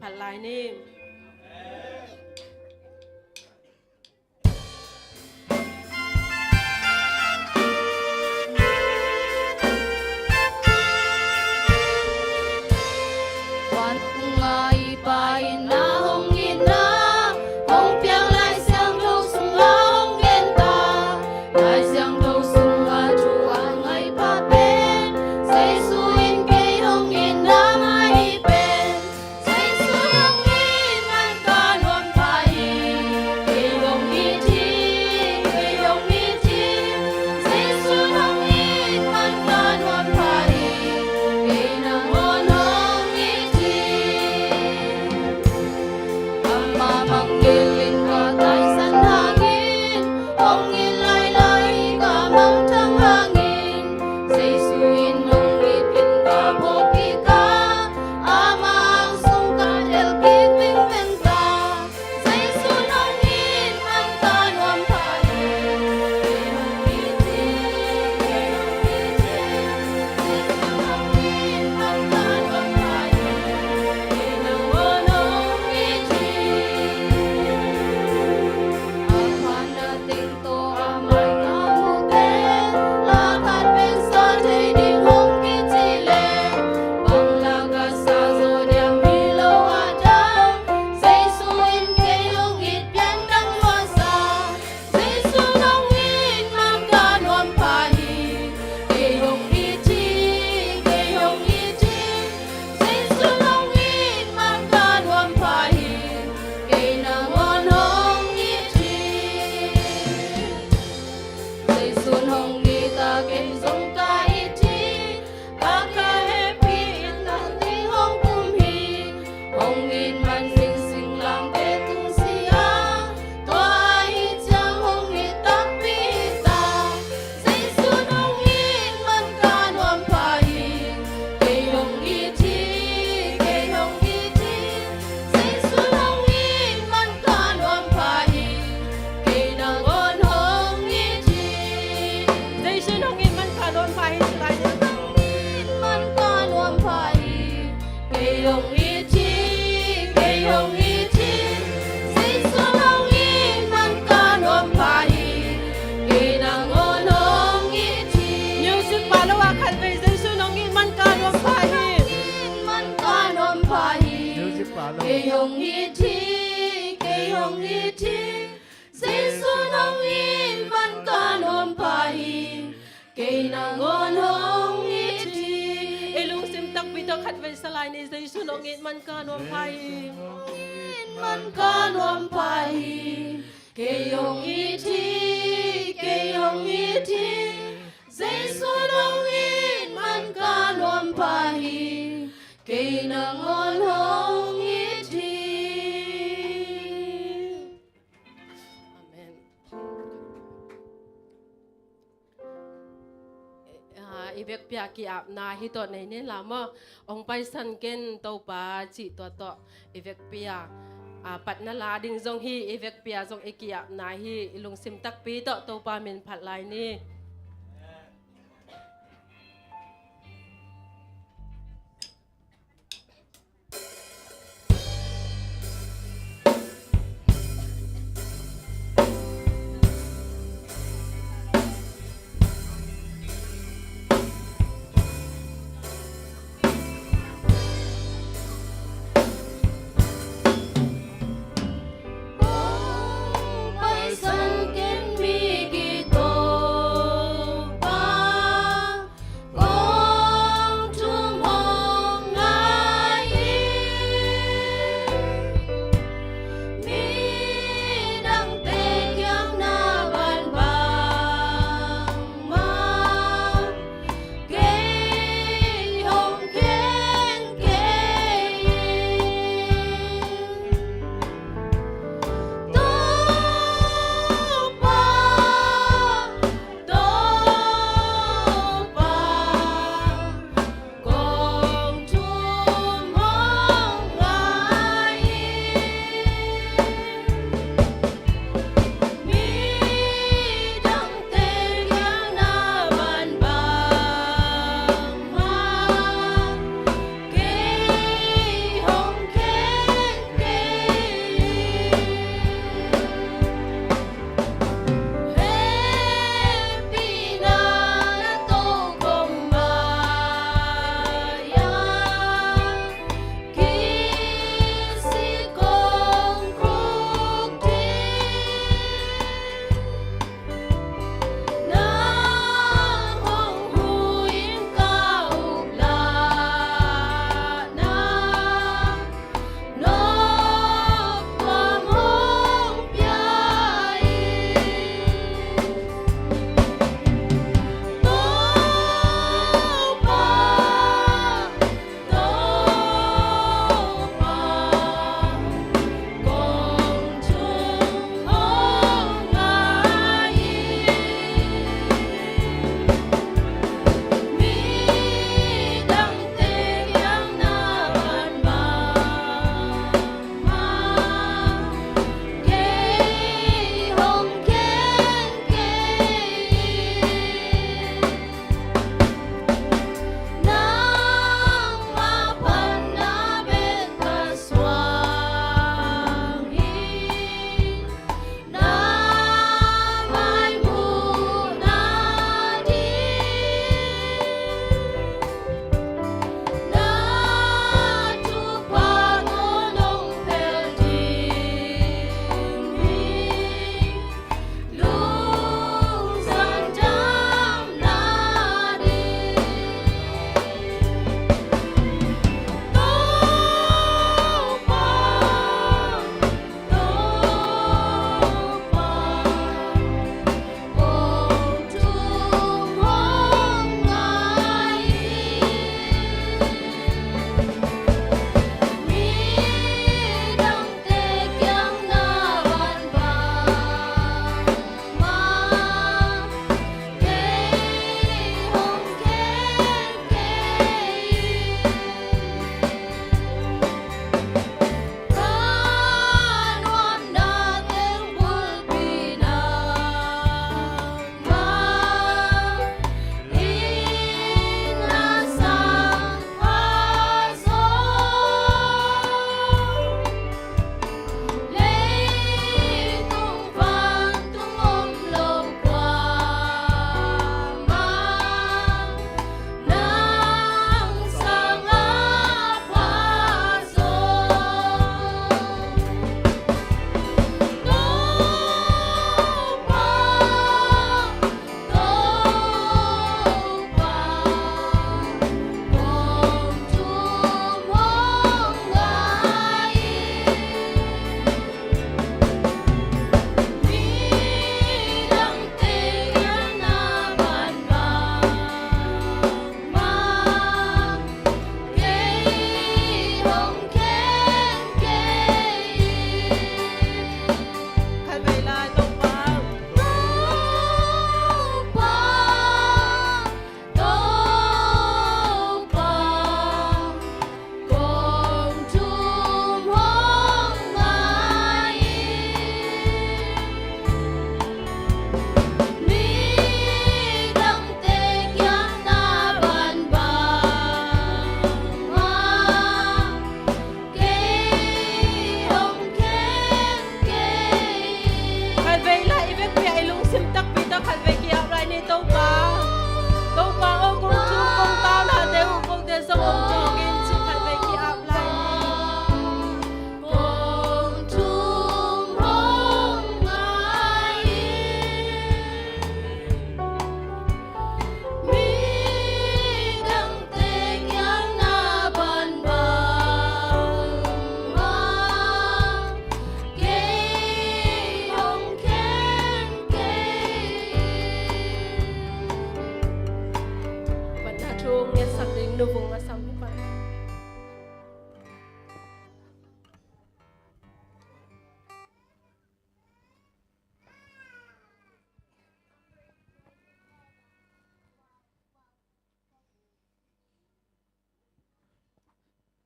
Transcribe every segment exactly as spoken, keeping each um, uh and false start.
phat lai ni. Vantung a i Pa in na hong itna hong piak Lai Siangtho sungah hong gen ta. Lai Siangtho sungah thu a ngai pha pen Jesu in kei hong itna mah hi pen. Jesu hong it man ka nuam pha hi. Kei hong it hi, kei hong it hi. Jesu hong it man ka nuam pha hi. Kei nangawn hong it hi. Ama mangngilh in ka taisan hangin, hong it lailai ka mangthang hangin, Jesu in hong it khin ka phawk kik a, Ama ang sung ka tel kik vengveng ta. Jesu hong it man ka nuam pha hi. Kei hong it hi, kei hong it hi. Jesu hong it man ka nuam pha hi. Kei nangawn hong it hi. A phatna teng tawh a mai ka muhte, la khat pen sa thei ding hong kici leh, bang la ka sa zaw diam hi lo a dang, Jesu in kei hong it piang dang lua sa. Jesu hong it man ka nuam pha hi. Kei hong it hi, kei hong it hi. Jesu hong it man ka nuam pha hi. Kei nangawn hong it hi. Jesu hong it a, ken zong ka it hi. A ka hehpih in tang ding hong kum hi. Hong it man in singlamteh tung si a, tua ahih ciang hong it takpi hi ta. Jesu hong it man ka nuam pha hi. Kei hong it hi, kei hong it hi. Jesu hong it man ka nuam pha hi. Kei nangawn hong it hi. Jesu hong it man ka nuam pha hi, ci lai ni. Hong it man ka nuam pha hi. Kei hong it hi, kei hong it hi. Jesu hong it man ka nuam pha hi. Kei nangawn hong it hi. Music pha lo a khatvei, Jesu hong it man ka nuam pha hi. Hong it man ka nuam pha hi. Music pha lo. Kei hong it hi, kei hong it hi. Jesu hong it man ka nuam pha hi. Kei nangawn hong it hi. I lungsim takpi tawh khatvei sa lai ni. Jesu hong it man ka nuam pha hi. Hong it man ka nuam pha hi. Kei hong it hi, kei hong it hi. Jesu hong it man ka nuam pha hi. Kei nangawn hong it hi. Amen. Ah, i vekpi a ki-apna hih tawh nei ni la maw. Hong paisan ken Topa cih tua tawh i vekpi a, ah, patna la ding zong hi. I vekpi a zong i ki-apna hi. I lungsim takpi tawh Topa min phat lai ni. Hong paisan ken mi kitawng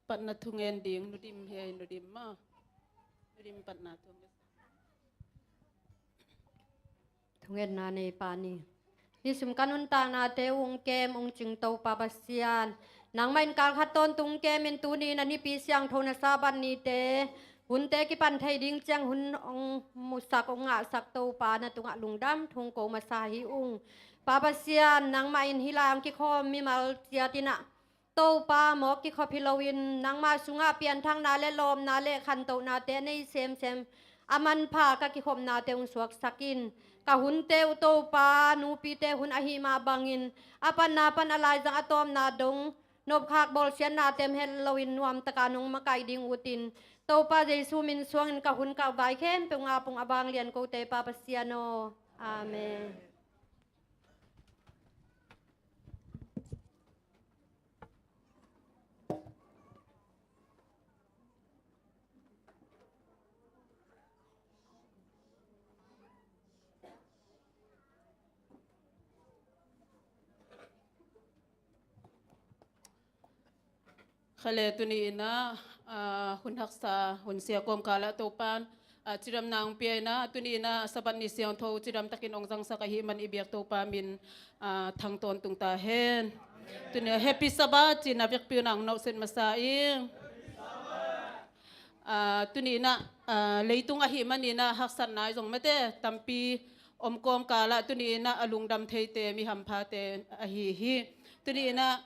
Patna thungen ding, Nu Dim hi, Nu Dim maw. Nu Dim patna thungen. Thungetna nei pah ni. Nisim ka nuntaknate ung kem ung cing Topa Pasian, nangmah in kalkhat tawntung kemin tuni na nipi siangtho na Sabbath nite, hunte kipan thei ding ciang hun ong musak ong ngahsak Topa, na tungah lungdam thu ko masa hi ung. Pa Pasian, nangmah in hih lai-ah kikhawm mimal ciat in ah Topa, mawk kikhop hi loin nangmah sungah pianthakna le lawpna le khantohnate a nei semsem a manpha ka kikhopnate hong suaksak in. Ka hunte uh Topa, nupite hun ahih mah bangin a panna pan a laizang a tawpna dong nopkhak bawlsiatnate om het loin nuamtaka nong makaih ding utin, Topa Jesu min suangin ka hun ka vai khempeuh ngap ung, a vanglian kote Pa Pasian aw. Amen. Khale tuni in ah, ah, hun haksa, hun sia kawmkal ah Topan, ah, cidamna hong pia in ah, tuni in ah Sabbath ni siangtho cidam takin hong zangsak ahih man i biak Topa min, ah, thang tawntung ta hen. Tuni ah Happy Sabbath ci-in a vekpi un ah hong nawhset masa ing. Ah, tuni in ah, ah, leitung ahih man in ah haksatna i zong mate tampi om kawmkal ah tuni in ah a lungdam theite, mi hamphate ahi hi. Tuni in ah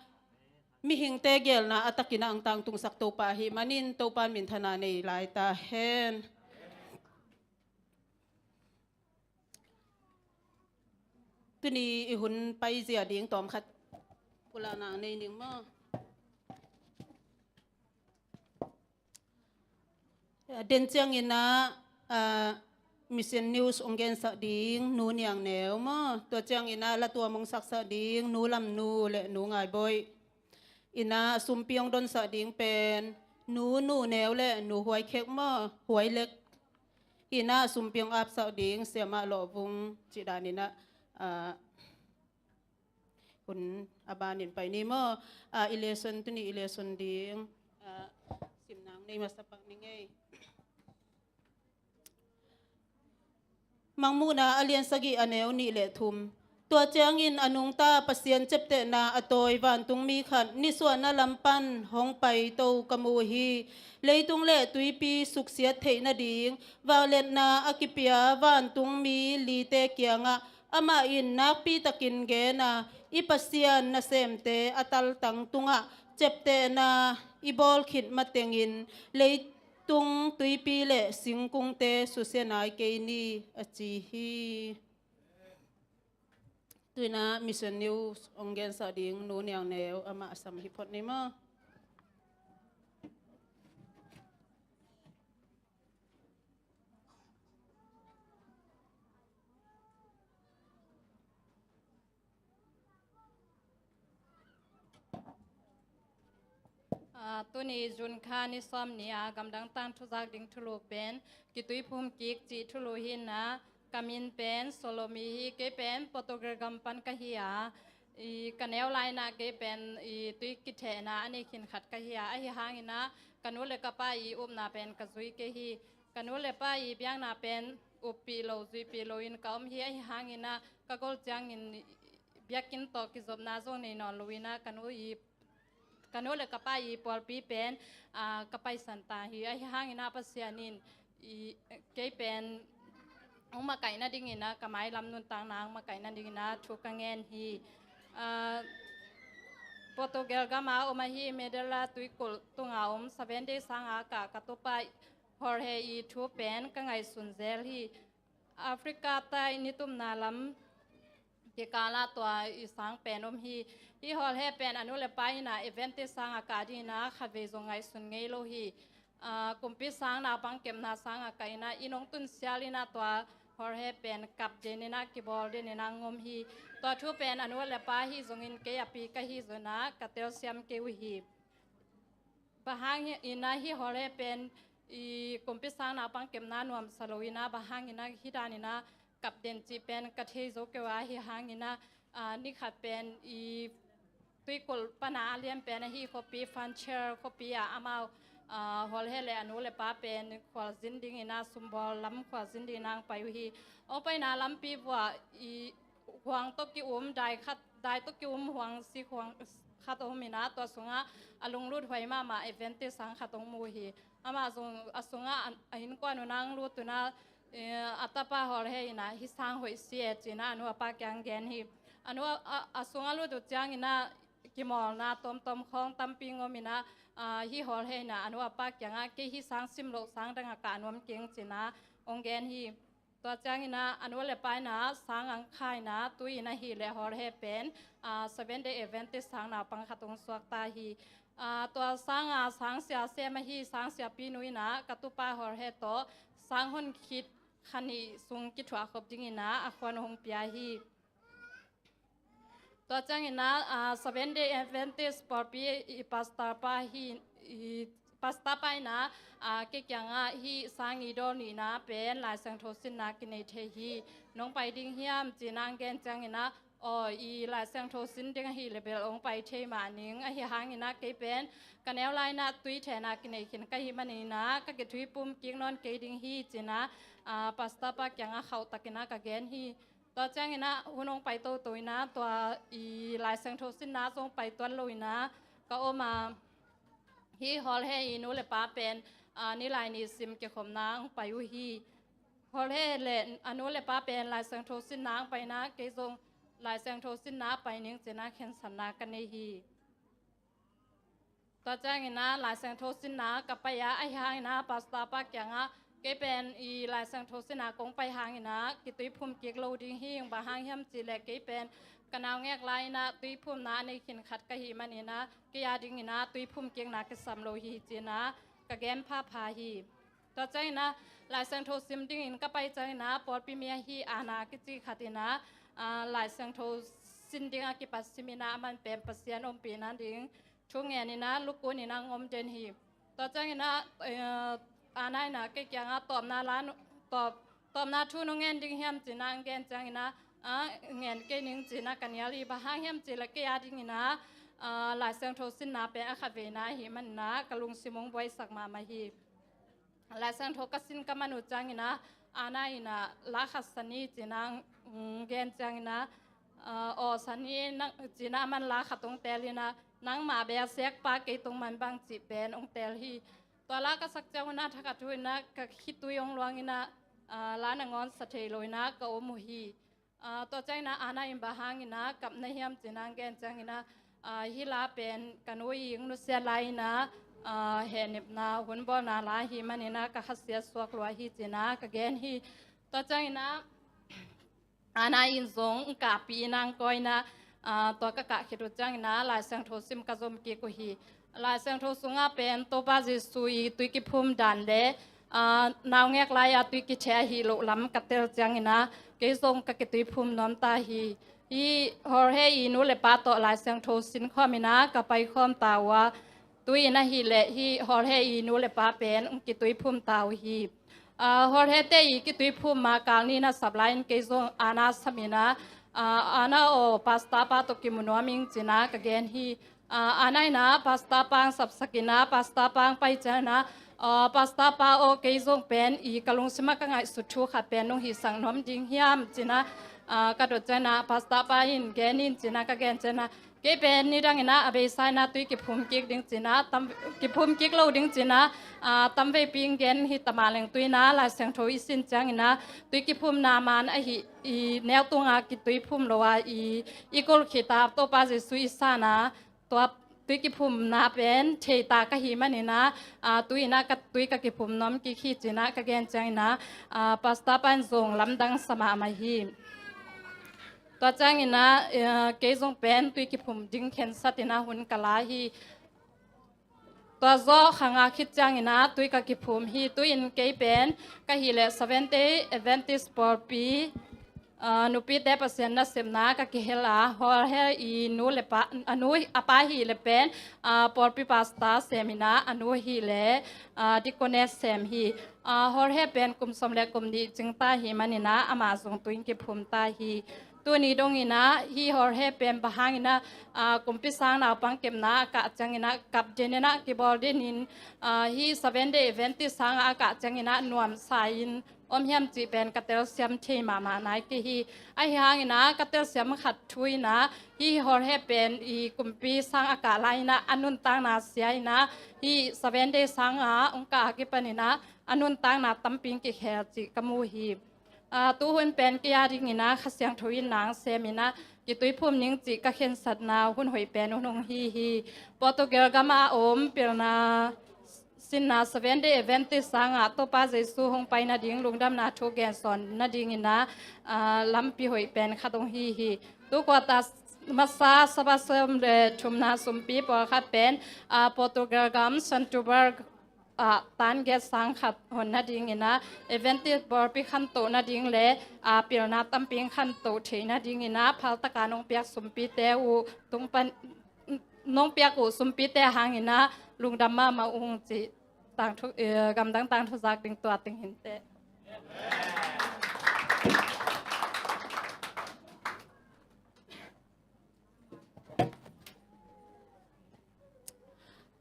mihingte geelna a takin ah hong tangtungsak Topa ahih manin Topa min thana nei lai ta hen. Tuni i hun paizia ding tawmkhat pulakna nei ning maw. Den ciangin ah, ah, Mission News hong gensak ding Nu Niang Neu maw. Tua ciangin ah latuam hong saksak ding Nu Lam Nu le Nu Ngai Boih. In ah sumpi hong donsak ding pen Nu Nu Neu le Nu Huai Khek maw, Huai Lek. In ah sumpi hong apsak ding Siamah Lawh Vung cih dan in ah, ah, hun a banin pai ni maw. Ah, i lesson, tuni i lesson ding, ah, simna hong nei masa pak ning ei. Mangmuhna a lian sagih a neu nih le thum. Tua ciangin a nungta Pasian ciaptehna a tawi vantungmi khat nisuahna lam pan hong paito ka mu hi. Leitung le tuipi suksiat theih nading vangliatna a kipia vantungmi lite kiangah amah in nakpitakin gen a, i Pasian nasemte a taltang tungah ciaptehna i bawl khit matengin lei tung tuipi le singkungte susia nai kei ni, a ci hi. Tu in ah Mission News hong gensak ding Nu Niang Neu, amah a sam hi phot ni maw. Ah, tuni June kha ni sawm ni-a gamdang tangthu zak ding thulu pen Kituiphum Kik cih thulu hi in ah, ka min pen Solomi hi. Kei pen Portugal gam pan ka hi a, i ka neu lai in ah kei pen i tui kithehna a nei khin khat ka hi a, ahi hangin ah ka nu le ka pa i upna pen ka zui kei hi. Ka nu le pa i biakna pen uppih lo, zuipih loin ka om hi, ahi hangin ah ka gol ciangin biakinn tawh kizopna zong nei nawn lo in ah ka nu i, ka nu le ka pa i pawlpi pen, ah, ka paisan ta hi. Ahi hangin ah Pasian in i, kei pen hong makaih nadingin ah, ka mailam nuntakna hong makaih nadingin ah thu ka ngen hi. Ah, Portugal gam a om ahi Madeira tuikulh tunga om Seven Day sanga kah ka tupa Jorge i thu pen ka ngaihsun zel hi. Africa tai nitumna lam kikal ah tua i sang pen om hi. Hih Jorge pen a nu le pa in ah Adventist sanga kah dingin ah khatvei zong ngaihsun ngei lo hi. Ah, kumpi sang naupang kepna sanga kah in ah inn hong tun sial in ah tua Jorge pen kap den in ah kibawl den in ah hong om hi. Tua thu pen a nu le pa ahi zongin kei a pi ka hi zongin ah ka telsiam kei uh hi. Bang hangin ah hih Jorge pen i kumpi sang naupang kepna nuamsa lo in ah, bang hangin ah hih danin ah kap den cih pen ka thei zo kei uh a, ahi hangin ah, ah, ni khat pen i Tuikulh pana a lian pen ahi khuapi Fanchel khuapi ah amau, ah, hawlhe le a nu le pa pen khualzin dingin a sumbawl lam khualzin dingin a hong pai uh hi. Hong paina lampi vuah i huang tawh ki-um dai khat, dai tawh ki-um huang sik huang khat om in a, tua sungah a lunglut huai mahmah Adventist sang khat hong mu hi. Amah zong a sungah a, a innkuan un a hong lut un a, eh, a tapa hawlhe in a, hih sang hoih si e ci-in a, a nu a pa kiang gen hi. A nu a, a, a sungah lut uh ciangin a, kimawlna tawmtawm khawng tampi ngawm in a, ah, hih hawlhe in a, a nu a pa kiangah kei hih sang sim loh sang dang a kah nuam keng ci-in a hong gen hi. Tua ciangin a, a nu le pa in a sang ang khai in a, tu-in ahih leh hawlhe pen, ah, Seventh Day Adventist sang naupang khat hong suak ta hi. Ah, tua sang a, sangsia sem ahi, sangsia pinu in a, ka tupa hawlhe tawh sang hon khit kha nih sung kithuah khop dingin a, a khuan hong pia hi. Tua ciangin a, ah, Seventh Day Adventist pawlpi i pastor pa hi, i pastor pa in a, ah, kei kiangah hih sang i dawl nihna pen Lai Siangtho sinna kinei thei hi. Nong pai ding hiam ci-in a hong gen ciangin a, aw, i Lai Siangtho sin ding ahih leh bel hong pai thei mah ning, ahi hangin a kei pen ka neu lai in a tui thehna kinei khin ka hih manin a, ka kituiphum kik nawn kei ding hi ci-in a, ah, pastor pa kiangah khauhtakin a ka gen hi. Tua ciangin a hun hong pai toto in a, tua i Lai Siangtho sinna zong pai tuan lo in a ka om a, hih hawlhe i nu le pa pen, ah, nilai ni sim kikhopna hong pai uh hi. Hawlhe le a nu le pa pen Lai Siangtho sinna hong pai in a, kei zong Lai Siangtho sinna pai ning ci-in a khensatna ka nei hi. Tua ciangin a Lai Siangtho sinna ka pai a, ahi hangin a pastor pa kiangah kei pen i Lai Siangtho sinna kong pai hangin a kituiphum kik lo ding hi, bang hang hiam cih leh kei pen ka naungek lai in a tuiphumna a nei khin khat ka hih manin a kei a dingin a tuiphum kikna kisam lo hi ci-in a ka gen phapha hi. Tua ciangin a Lai Siangtho sim dingin ka pai ciangin a pawlpi mi ahi Ana kici khat in a, ah, Lai Siangtho sin ding a kipat sim in a, aman pen Pasian ompihna ding thu ngen in a, lukun in a hong om den hi. Tua ciangin a, eh, Ana in a kei kiangah tawpna la, tawp, tawpna thu nong ngen ding hiam ci-in a hong gen ciangin a, ah, ngen kei ning ci-in a ka nial hi. Bang hang hiam cih leh kei a dingin a, ah, Lai Siangtho sinna pen a khatveina ahih manin a ka lungsim hong buaisak mahmah hi. Lai Siangtho ka sin ka man uh ciangin a, Ana in a la khat sa ni ci-in a, mm, gen ciangin a, ah, aw sa ni nang ci-in a aman la khat hong teel in a, nangmah bel a sekpa kei tung man bang cih pen hong teel hi. Tua la ka sak ciang un a thakhat thu in a ka khitui hong luang in a, ah, la nangawn sa thei lo in a ka om uh hi. Ah, tua ciangin a Ana in bang hangin a kap na hiam ci-in a hong gen ciangin a, ah, hih la pen ka nu in hong nusiat lai in a, ah, hehnepna hun bawlna la ahih manin a ka khasiat suak lua hi ci-in a ka gen hi. Tua ciangin a Ana in zong hong kahpih in a hong kawi in a, ah, tua ka kah khit uh ciangin a Lai Siangtho sim ka zom kik uh hi. Lai Siangtho sungah pen Topa Jesu i tui kiphum dan le, ah, naungek lai-a tui kitheh ahih loh lam ka tel ciangin a, kei zong ka kituiphum nuam ta hi. Hih Jorge i nu le pa tawh Lai Siangtho sin khawm in a ka pai khawm ta uh a, tu-in ahih leh hih Jorge i nu le pa pen hong kituiphum ta uh hi. Ah, Jorge te i kituiphum ma kal ni nasep lai-in kei zong Ana sam in a, ah, Ana aw, pastor pa tawh kimu nuam ing ci-in a ka gen hi. Ah, Ana in a pastor pa hong sapsak in a, pastor pa hong pai ciangin a, ah, pastor pa aw, kei zong pen i ka lungsim ah ka ngaihsut thu khat pen nong hihsak nuam ding hiam ci-in a, ah, ka dot ciangin a, pastor pa in gen in ci-in a ka gen ciangin a, kei pen nidang in a a beisa in a tui kiphum kik ding ci-in a, tam, kiphum kik lo ding ci-in a, ah, tamveipi hong gen hi ta mah leng tu-in a Lai Siangtho i sin ciangin a tui kiphumna man ahi i neu tunga kituiphum lo a i, i kul khit a Topa Jesu i san a, tua tui kiphumna pen thei ta ka hih manin a, ah, tu-in a ka tui ka kiphum nuam kik hi ci-in a ka gen ciangin a, ah, pastor pa in zong lamdang sa mahmah hi. Tua ciangin a, eh, kei zong pen tui kiphum ding khensat in a hun ka la hi. Tua zawh kha nga khit ciangin a tui ka kiphum hi. Tu-in kei pen ka hih leh Seventh Day Adventist pawlpi, ah, nupite Pasian nasepna ka kihel a, Jorge i nu le pa, a nu, a pa hih leh pen, ah, pawlpi pastor sem in a, a nu hih leh, ah, deaconess sem hi. Ah, Jorge pen kum sawm le kum nih cing ta hih manin a, amah zong tui kiphum ta hi. Tuni dong in ah hih Jorge pen bang hangin ah, ah, kumpi sang naupang kepna a kah ciangin ah kap den in ah kibawl den in, ah, hih Seven Day Adventist sang ah a kah ciangin ah nuamsa in om hiam cih pen ka telsiam thei mahmah nai kei hi. Ahi hangin ah ka telsiam khat thu in ah hih Jorge pen i kumpi sang a kah lai in ah a nuntakna sia in ah hih Seven Day sang ah hong kah a kipan in ah a nuntakna tampi kikhel cih ka mu hi. Ah, tuhun pen kei a dingin ah Kha Siangtho in na sem in ah kituiphum ning cih ka khensatna hun hoih pen hun hong hi hi. Portugal gam a om pilna sinna Seven Day Adventist sang ah Topa Jesu hong pai nading lungdamna thu gensawn nadingin ah, ah, lampi hoih pen khat hong hi hi. Tu quarter masa Sabbath sawm le thumna sumpi pawlkhat pen, ah, Portugal gam Santubar ah tan get sang khat hon nadingin ah Adventist pawlpi khantoh nading le, ah, pilna tampi khantoh theih nadingin ah phaltaka nong piak sumpite uh tung pan, nong piak uh sumpite hangin ah lungdam mahmah ung cih tangthu, eh, gamdang tangthu zak ding tua ting hinteh.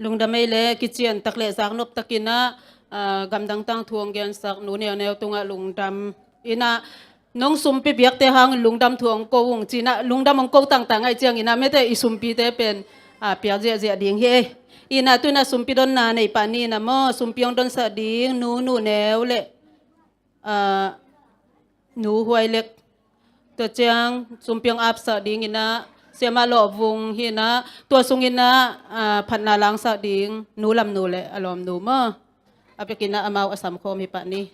Lungdam ei le kician tak le zaknop takin ah, ah, gamdang tangthu hong gensak nu Neu Neu tungah lungdam in ah nong sumpi piakte hangin lungdam thu hong ko ung ci in ah lungdam hong ko tangtang ahih ciangin ah mete i sumpite pen, ah, piak ziahziah ding hi ei. In ah tu in ah sumpi donna nei pah ni in ah maw, sumpi hong donsak ding nu Nu Neu le, ah, nu Huai Lek, tua ciang sumpi hong apsak dingin ah Siamah Lawh Vung hi in ah tua sungin ah, ah, phatna langsak ding nu Lam Nu le a lawmnu maw, a vekin ah amau a samkhawm hi pah ni.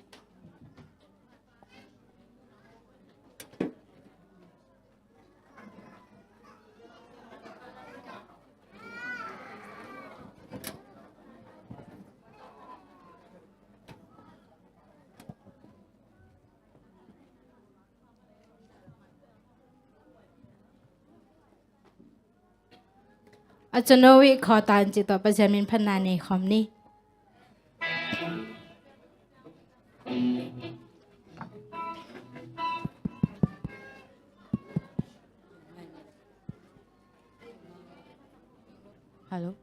A cano i khawtan cih tawh Pasian min phatna nei khawm ni. Hello.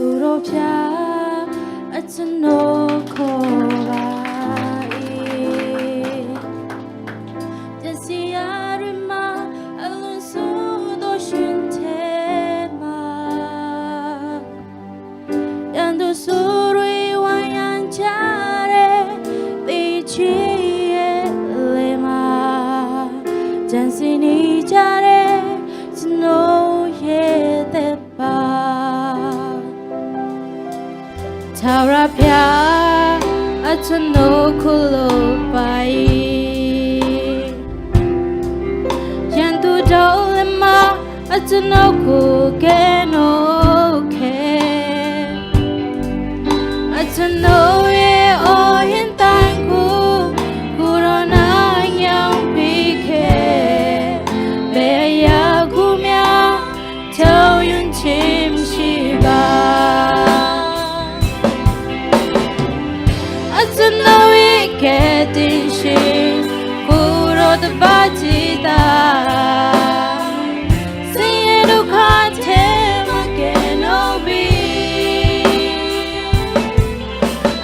Kurophia a cano khoba i Jasiarima a lunsu doshun tema. Yandu surui wayan jare bichie lema. Jansini jare snow ye tepa. Taurapia a cano kulo pai. Yandu dau lema a cano ku keno ke. A cano e o hintan ku kurona nyang pike. Beya kumya tau yun chim shiba. A cano i ketin shin kuro tabati ta. Sing e dukha tema keno bi.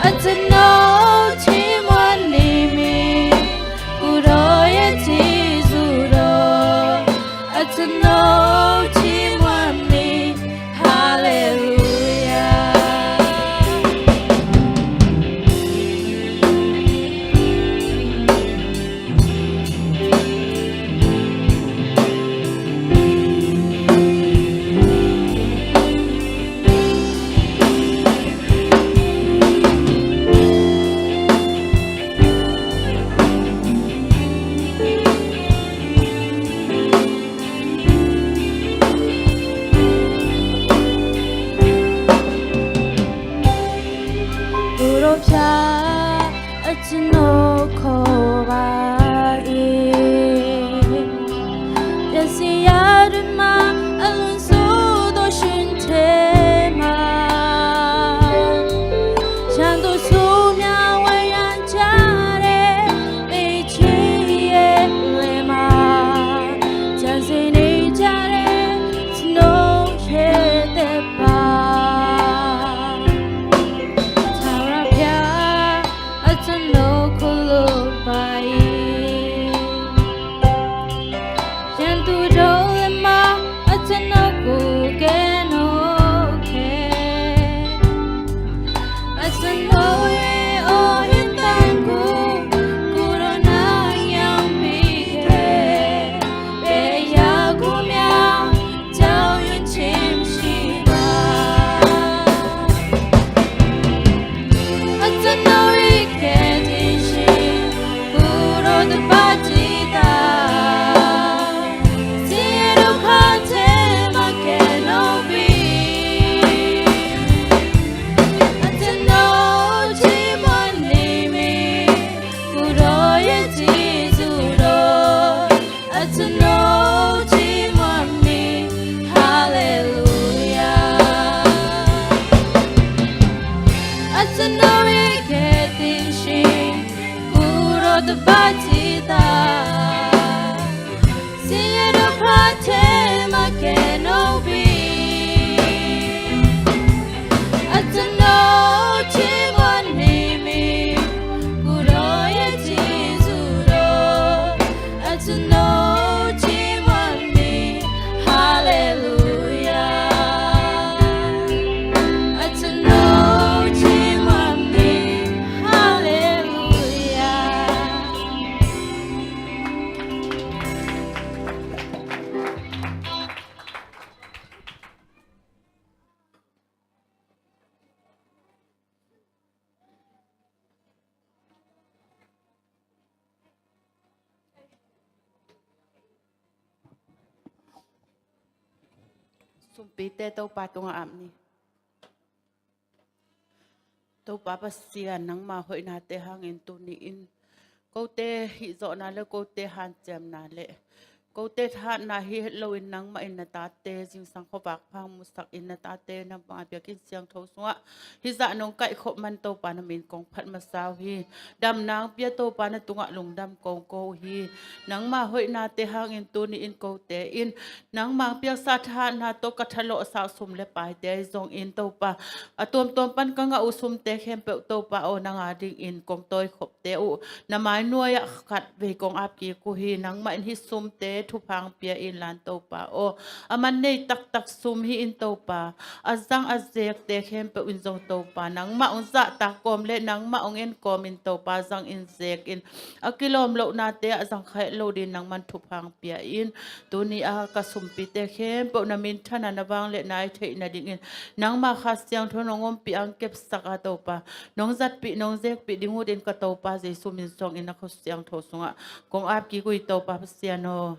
A cano chim wan ni mi. Kuro ye ti zuro. A cano chim wan ni. Hallelujah. Sumpite Topa tungah ap ni. Topa Pasian, nangma hoihnate hangin tuni-in kote hihzawhna le kote hanciamna le kote thahatna hi het loin nangmah in na tate zingsang khuavak phang musak in na tate nangma biakinn siangtho sungah hih zah nong kaihkhop man Topa na min kong phat masa uh hi. Damna hong pia Topa na tungah lungdam kong ko uh hi. Nangma hoihnate hangin tuni-in kote in nangma hong piaksa thahatna tawh ka thalawhsak sum le paite ahi zongin Topa, a tuamtuam pan ka ngah uh sumte khempeuh Topa aw, nang adingin kong tawikhopte uh na mainuai-ah khat vei kong ap kik uh hi. Nangmah in hih sumte thupha hong pia inla Topa aw, a man nei taktak sum hi-in Topa, a zang a zekte khempeuh in zong Topa, nangmah hong zahtak kawm le nangmah hong en kawmin Topa, zang in zek in a kilawm lohnate ah zang kha het lo dingin nangman thupha hong pia in. Tuni a ka sumpite khempeuh na minthanna na vangliatna i theih nadingin nangma Kha Siangtho nong ompih a hong kepsak a Topa, nong zatpih nong zekpih ding uh dingin ka Topa Jesu min suangin na Kha Siangtho sungah kong ap kik uh hi Topa Pasian aw.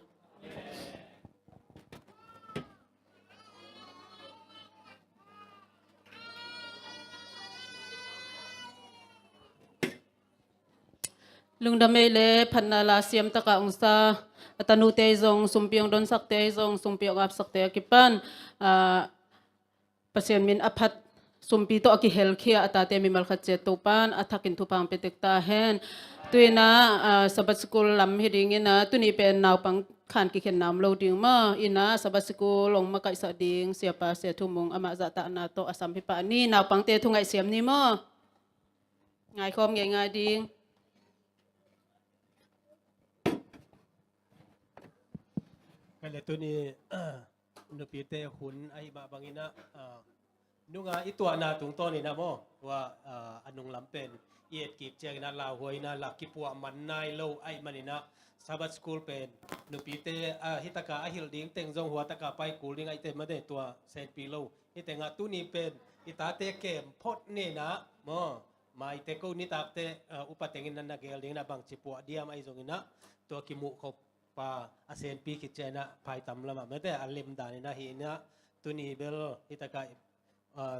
Lungdam ei le phatna la siam taka ungsa a tanute ei zong sumpi hong donsakte ei zong sumpi hong apsakte a kipan, ah, Pasian min a phat sumpi tawh a kihelkhia a tate mimal khat ciat Topan a thakin thupha hong pia tek ta hen. Tuina, ah, Sabbath School lam hi dingina tuni pen naupang khan kikhenna om lo ding maw? Ina Sabbath School hong makaihsak ding siapa Sia Thu Mung amah zahtakna tawh a sam hi pah ni. Naupangte thu ngaihsiam ni maw? Ngaikhawm ngeingai ding. Kale tuni nupite hun ahi mah bangin ah, ah, nunga i tuahna tungtawn in ah maw, tua, ah, a nunglam pen i etkik ciangin ah lauhuai in ah la kipuah man nai lo ahih manin ah Sabbath School pen nupite, ah, hitaka a hilh ding teng zong huataka pai kul ding ahih teh mate tua senpi lo. Hih tengah tuni pen i tate kem phot ni in ah maw, maite ko nitakte, ah, upa tengin na na gel dingin ah bangci puah diam ahi zongin ah tua kimuh khop pa a senpi khit ciangin ah phaitam lamah mate a lemdan in ah hi in ah tuni bel hitaka, ah,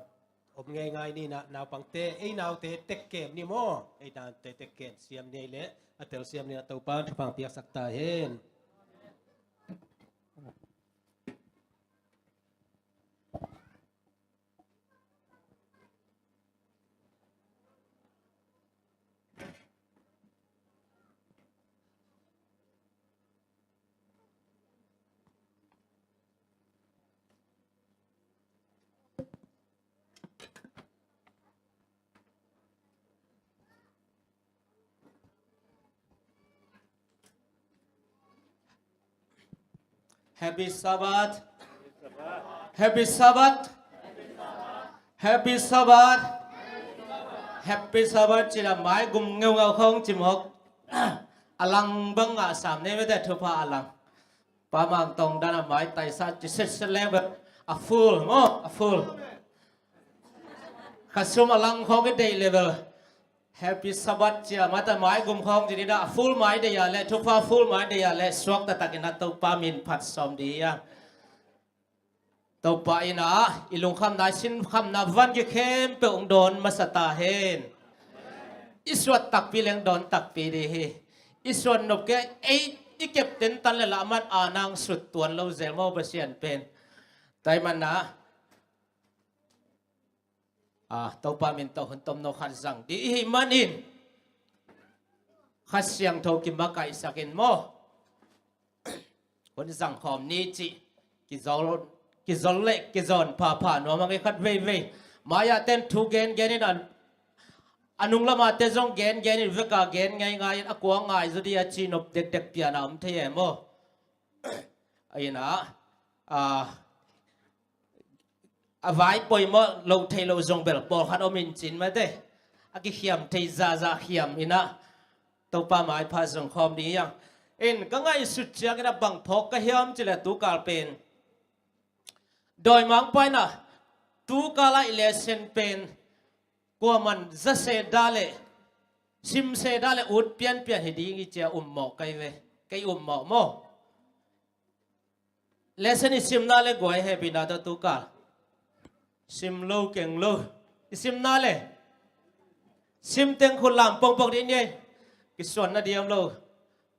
om ngeingai ni in ah naupangte ei naute tekkem ni maw? Ei naute tekkem siam ni ei leh a telsiam ni in ah Topa thupha hong piaksak ta hen. Happy Sabbath. Happy Sabbath. Happy Sabbath. Happy Sabbath cih a mai gum ngeungau khawng cimawk. A lang bang ngah sam nei mate thupha a lang. Pa Mang Tong dan a mai taisa ci setset leng bek a full maw, a full. Ka sum a lang khawng i deih level. Happy Sabbath cia mata mai gum khawng ci dina a full mai deih a le thupha full mai deih a le suak taktakin a Topa min phat sawm dih a. Topa in a i lungkhamna i sinkhamna van kikhempeuh hong dawn masa ta hen. I suat takpi leng dawn takpi dih hi. I suat nop kei ei i kep tentan le lahman a nang sut tuan lo zel maw Pasian pen. Taiman a, ah, Topa min tawh hun tomno khat zang dih i hih manin Kha Siangtho kimakaihsak in maw? Hun zang khawm ni cih kizol, kizol le kizawn phapha nuam ang i khat veivei. Mai-ah ten thu gengen in a, a nunglamah te zong gengen in veka gen ngeingai in a kua ngai zaw dih a ci nop dekdek pian a om thei e maw? Ahi in a, ah, a vai poimawh lo thei lo zong bel pawlkhat om in cin mate a kikhiam thei zahzah khiam in a Topa maipha zong khawm ding hi hang. In ka ngaihsut ciangin a bang phawk ka hiam cih leh tukal pen dawimangpa in a tukal a i lesson pen kuaman zase dah le simse dah le ut pianpian hi ding hi cia ummawh kai ve. Kei ummawh maw? Lesson i simna le guai hehpihna tawh tu kal sim lo keng lo. I simna le sim teng khut lam pongpong dih ni ei. Kisuan na diam lo.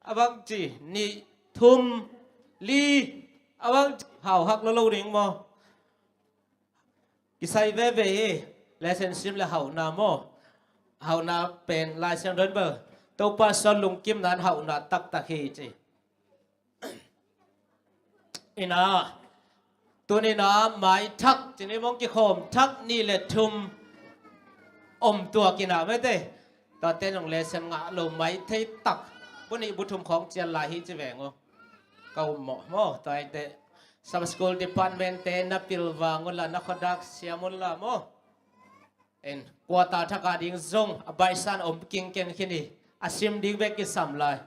A bang ci nih thum li a bang ci hauhak lo lo ding maw? Kisai veve hi. Lesson sim le hauhna maw? Hauhna pen Lai Siangtho in bel Topa suan lungkimna in hauhna taktak hi ci. Ina tuni ina mai thak cini mong kikhawm thak nih le thum om tuak ina mete. Tate nong lesson ngah lo mai thei tak bu nih bu thum khawng cian lai hi ci veng uh. Ka um mawh maw? Tua ite Sabbath School Department te na pilvang unla na khuadak siam unla maw? En kuata thaka ding zong a baihsan om kingkeng khin hi. A sim ding bek kisam lai.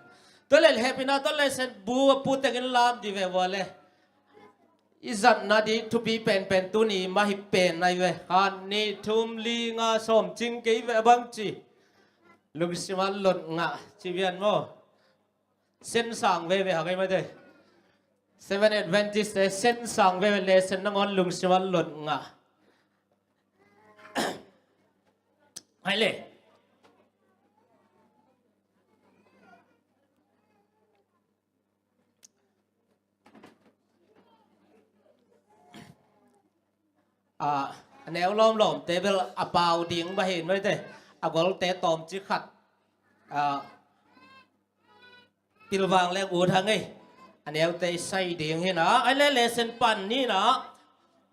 Tua le hehpihna tua lesson bu a pu tengin lam di ve vua le i zatna di thupi penpen tuni mah hi pen nai ve. Khat nih thum li nga sawm cing kei ve a bang ci. Lungsim a lot ngah ci vian maw? Sen sang veve ha kei mate. Seven Adventist te sen sang veve lesson nangawn lungsim a lot ngah. Hai le. A neu lawmlawm te bel a pau ding bahin maite a golte tawm ci khat. Pilvang leng ut hang ei. A neute i sai ding hina ai le lesson pan nina.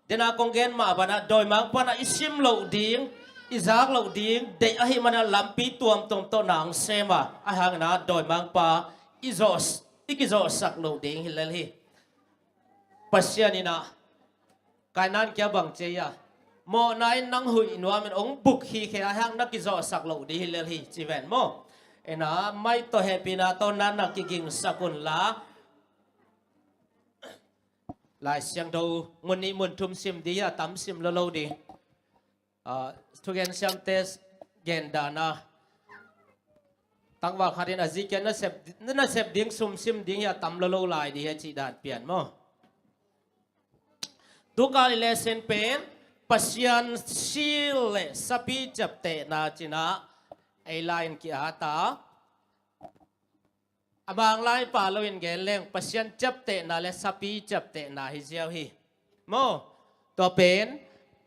Dena kong gen mah bana dawimang pana i sim loh ding i zak loh ding deih ahi mana lampi tuamtuam tawh nang sema a hangina dawimang pa i zawh i kizawhsak loh ding hi lel hi. Pasian ina Kainan kia bang cia mawhna in nang huih nuamin ong buk hi khe a hang na kizawhsak loh ding hi lel hi ci ven maw? Ina mai tawh hehpihna tawh nan na kigingsak unla. Lai Siangtho mun nih mun thum sim ding hi a tam sim lo lo ding. Thugen siamte gendana tangval khatin a zikia nasep ding sum sim ding hi a tam lo lo lai ding hi a cih dan pian maw? Tukal i lesson pen Pasian sil le sapi ciaptehna cina ei lai in ki-ata. A manglai pa lo in gen leng Pasian ciaptehna le sapi ciaptehna hi ziau hi. Maw? Tua pen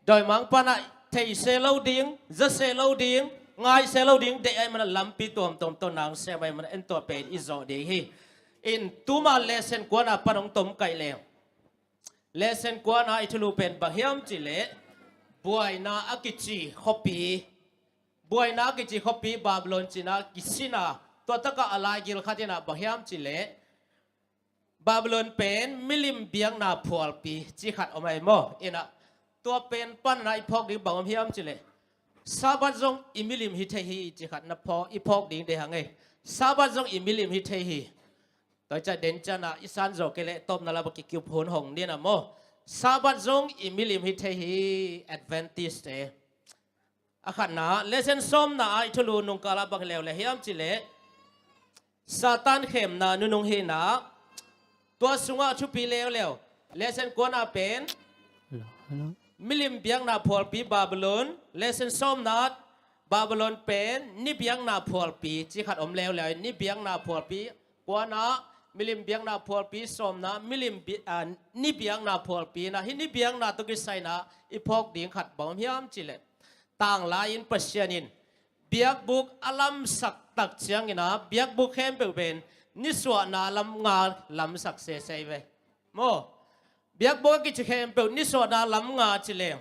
dawimang pana theise lo ding, zase lo ding, ngaise lo ding deih ai mana lampi tuamtuam tawh nang sem ai mana en tua pen i zawh ding hi. In tuma lesson kuana pan hong tom kaih leng lesson kuana i thulu pen bang hiam cileh buaina a kici khuapi buaina a kici khuapi Babylon cina kisina tua taka a laigil khatina bang hiam cileh Babylon pen milim biakna phualpi ci khat om ai maw? Ina tua pen panna i phawk ding bang om hiam cileh Sabbath zong i milim hi thei hi ci khat na phawk i phawk ding dei hang ei. Sabbath zong i milim hi thei hi. Tua i ca den cana i san zawh kei leh tawpna lama kikiup hun hong nina maw? Sabbath zong i milim hi thei hi Adventist te. A khatna lesson sawmna a i thulu nungkala bang leuleu hiam cileh Satan khemna nunung hina tua sungah thupi leuleu lesson kuana pen milim biakna phualpi Babylon lesson sawmna Babylon pen ni biakna phualpi ci khat om leuleu ni biakna phualpi kuana milim biakna phualpi sawmna milim ni biakna phualpi na hi ni biakna tuk i saina i phawk ding khat bang hiam cileh tanglai in Pasian in biakbuk a lamsak tak ciangina biakbuk khempeuh pen nisuahna lam nga lamsak sesei ve maw? Biakbuk a kici khempeuh nisuahna lam nga cileng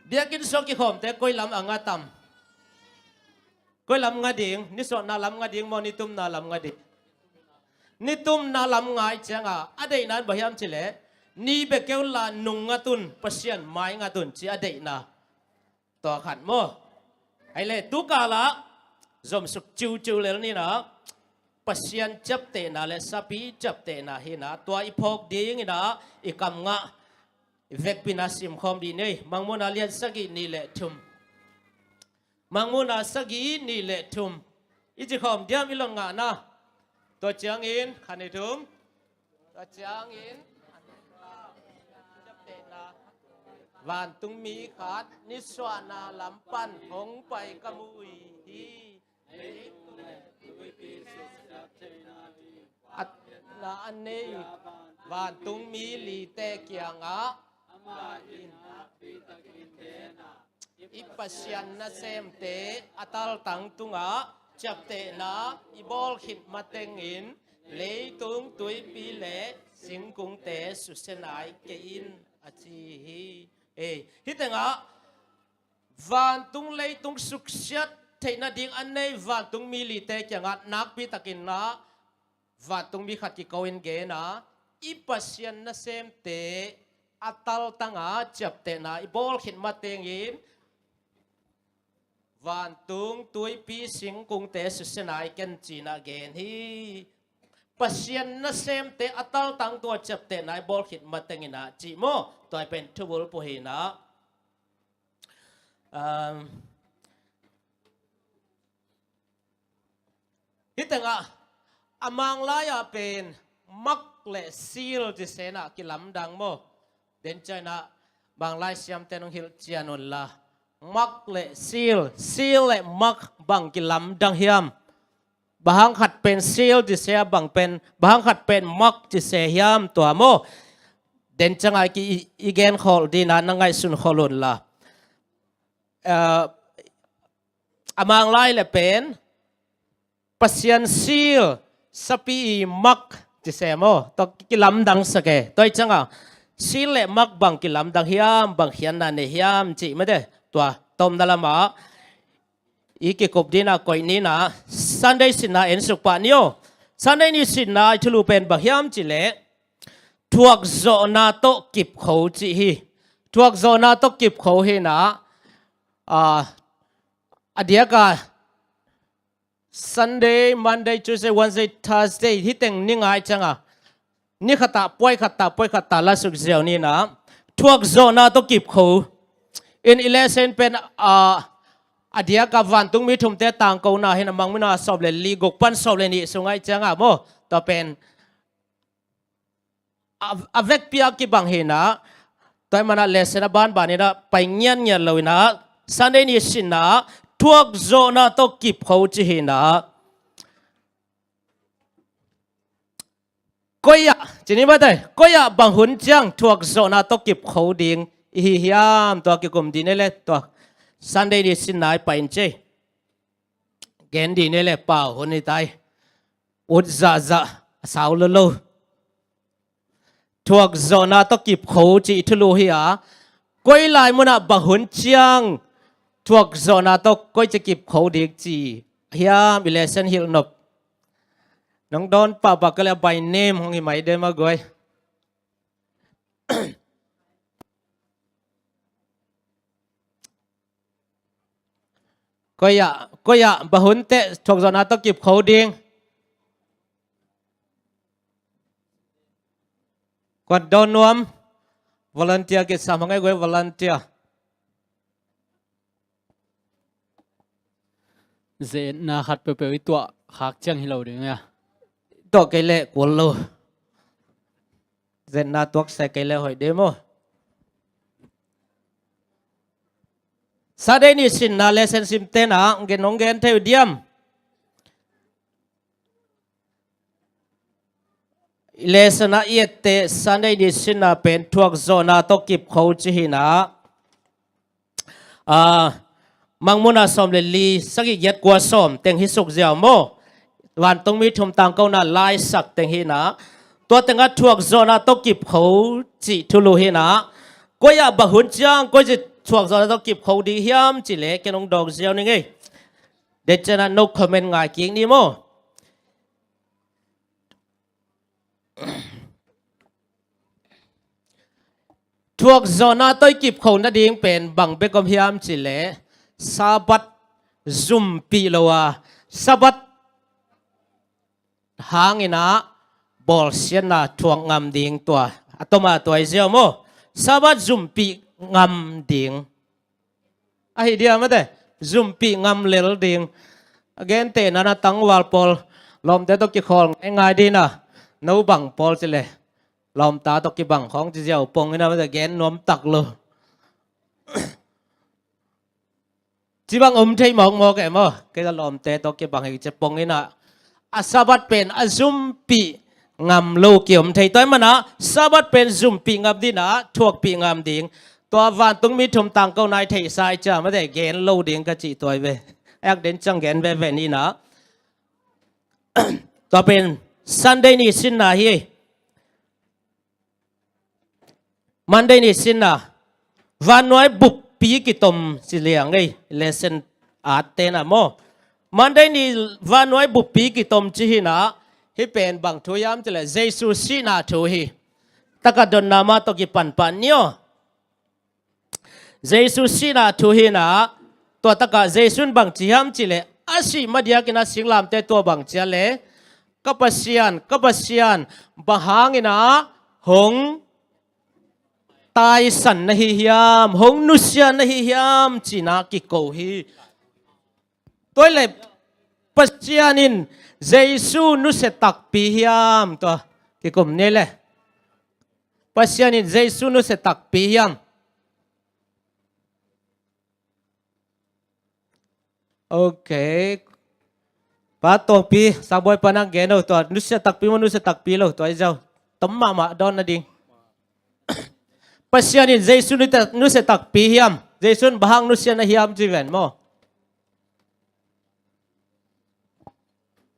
biakinn suak kikhawmte koi lam a nga tam? Koi lam nga ding? Nisuahna lam nga ding maw nitumna lam nga ding? Nitumna lam ngai cianga a deihna in bang hiam cileh ni bek keu la nung ngatun Pasian mai ngatun ci a deihna. Tua khat maw? Ai le tukala zomsuk ciuciu lel nina Pasian ciaptehna le sapi ciaptehna hina tua i phawk dingina i kam ngah i vekpina simkhawm dih nei Mangmuhna lian sagih nih le thum. Mangmuhna sagih nih le thum i cikhawm diam i lon ngahna. Tua ciangin khan i thum Tua ciangin, ciaptehna, vantungmi khat nisuahna lam pan hong pai ka mu hi. A, na a nei vantungmi lite kiangah, amah in nakpi takin gen a, i Pasian nasemte a taltang tungah ciaptehna i bawl khit matengin leitung tuipi le singkungte susia nai kei in, a ci hi. Ei, hih tengah vantung leitung suksiat theih nading a nei vantungmi lite kiangah nakpi takin na vantungmi khat kiko in gen a, i Pasian nasemte a taltang a ciaptehna i bawl khit matengin vantung tuipi singkungte susia nai ken ci-in a gen hi. Pasian nasemte a taltang tungah ciaptehna i bawl khit matengin a ci maw? Tua pen thubulphuh hi na. Um, hih tengah a Manglai ah pen mak le seal ci sena kilamdang maw? Den ciangin a Manglai siamte nong hilh cian un la, mak le seal, seal le mak bang kilamdang hiam? Bang hang khat pen seal ci se a, bang pen, bang hang khat pen mak ci se hiam, tua maw? Den ciangin a ki i, i gen khol ding a na ngaihsun khol un la. Eh, a Manglai le pen Pasian seal, sapi i mak ci se maw? Tua kilamdang sak e. Tua hi ciangin a seal le mak bang kilamdang hiam, bang khiatna nei hiam cih mate. Tua tomna lamah i kikup ding a koih ni na, Sunday sinna en suk pah ni aw. Sunday ni sinna i thulu pen bang hiam cih leh thuakzawhna tawh kipkho cih hi. Thuakzawhna tawh kipkho hi na, ah, a diak a Sunday, Monday, Tuesday, Wednesday, Thursday, hih teng ni nga hi ciangin a ni khat ah puai khat ah, puai khat ah la suk ziau ni na, thuakzawhna tawh kipkho. In i lesson pen, ah, a diak a vantungmi thumte tangkona hi na, Mangmuhna sawm le li, guk pan sawm le nih sung hi ciangin a maw? Tua pen a, a vekpi a kibang hi na, tua ahih manin a lesson a banban in a pai ngiatngiat lo in a, Sunday ni sinna thuakzawhna tawh kipkho cih hi na. Koi ah, ci ni mate, koi ah bang hun ciang thuakzawhna tawh kipkho ding i hi hiam, tua kikum ding ni le, tua Sunday ni sinna i pai in ci. Gen ding ni le pau hun hi tai. Ut zahzah, a sau lolo. Thuakzawhna tawh kipkho cih thulu hi a, koi lai munah bang hun ciang thuakzawhna tawh koi ci kipkho ding ci hiam, i lesson hilh nop. Nong dawn pahpah ka le a by name hong hi mai dem a guai. Koi ah, koi ah bang hun teh thuakzawhna tawh kipkho ding? Kuan dawn nuam? Volunteer kisam hang ei guai, volunteer. Zetna khat peuhpeuh i tuah khak ciang hi lo ding a. Tuah kei leh kul lo. Zetna tuak se kei leh hoih ding maw? Sunday ni sinna lesson simte na gen, nong gen thei uh diam? Lesson a i etteh Sunday ni sinna pen thuakzawhna tawh kipkho cih hi na. Ah, Mangmuhna sawm le li, sagih, giat, kua, sawm teng hi suk ziau maw? Vantungmi thum tangkona laisak teng hi na. Tua tengah thuakzawhna tawh kipkho cih thulu hi na. Koi ah bang hun ciang koi ci thuakzawhna tawh kipkho ding hiam cih leh ken hong dawng ziau ning ei. Dei ciangin a no comment ngai kik ni maw? Thuakzawhna tawh i kipkho nading pen bang bek om hiam cih leh Sabbath zumpih lo a, Sabbath hangin a bawlsiatna thuak ngam ding, tua a tom a tua i ziau maw? Sabbath zumpih ngam ding. Ahi diam mate, zumpih ngam lel ding. A gentehna na tangval pawl lawmte tawh kikhawl ngaingai ding a, no bang pawl cih leh Lawmta tawh kibang khawng ci ziau pong ina, mate gen nuam tak lo. Ci bang om thei mawkmawk e maw? Kei a lawmte tawh kibang hi ci pong ina, a Sabbath pen a zumpih ngam lo ki om thei. Tua hi mana Sabbath pen zumpih ngam dina, thuakpih ngam ding. Tua vantung mi thum tangko nai theihsa i cia mate gen lo ding ka cih tua hi ve. Ek den ciang gen veve nina. Tua pen Sunday ni sinna hi. Monday ni sinna, vannuai buppi kitom ci liang ei, lesson art tena maw. Monday ni vannuai buppi kitom ci hina, hi pen bang thu hiam cile Jesu sihna thu hi. Taka donna mah tawh kipanpan ni aw. Jesu sihna thu hina, tua taka Jesu in bang ci hiam cile, a sih madiakina singlamte tua bang cia le, ka Pasian, ka Pasian, bang hangina hong taisan na hi hiam, hong nusia na hi hiam, cina kiko hi. Tua le Pasian in Jesu nusia takpi hiam, tua kikum ni le. Pasian in Jesu nusia takpi hiam. Ok. Pa Tawngpi, Sangbawi pa nang gen o, tua nusia takpi maw, nusia takpi lo, tua i zau. Tom mahmah dawn nading. Pasian in Jesu nusia takpi hiam? Jesu in bang hang nusia na hiam ci ven maw?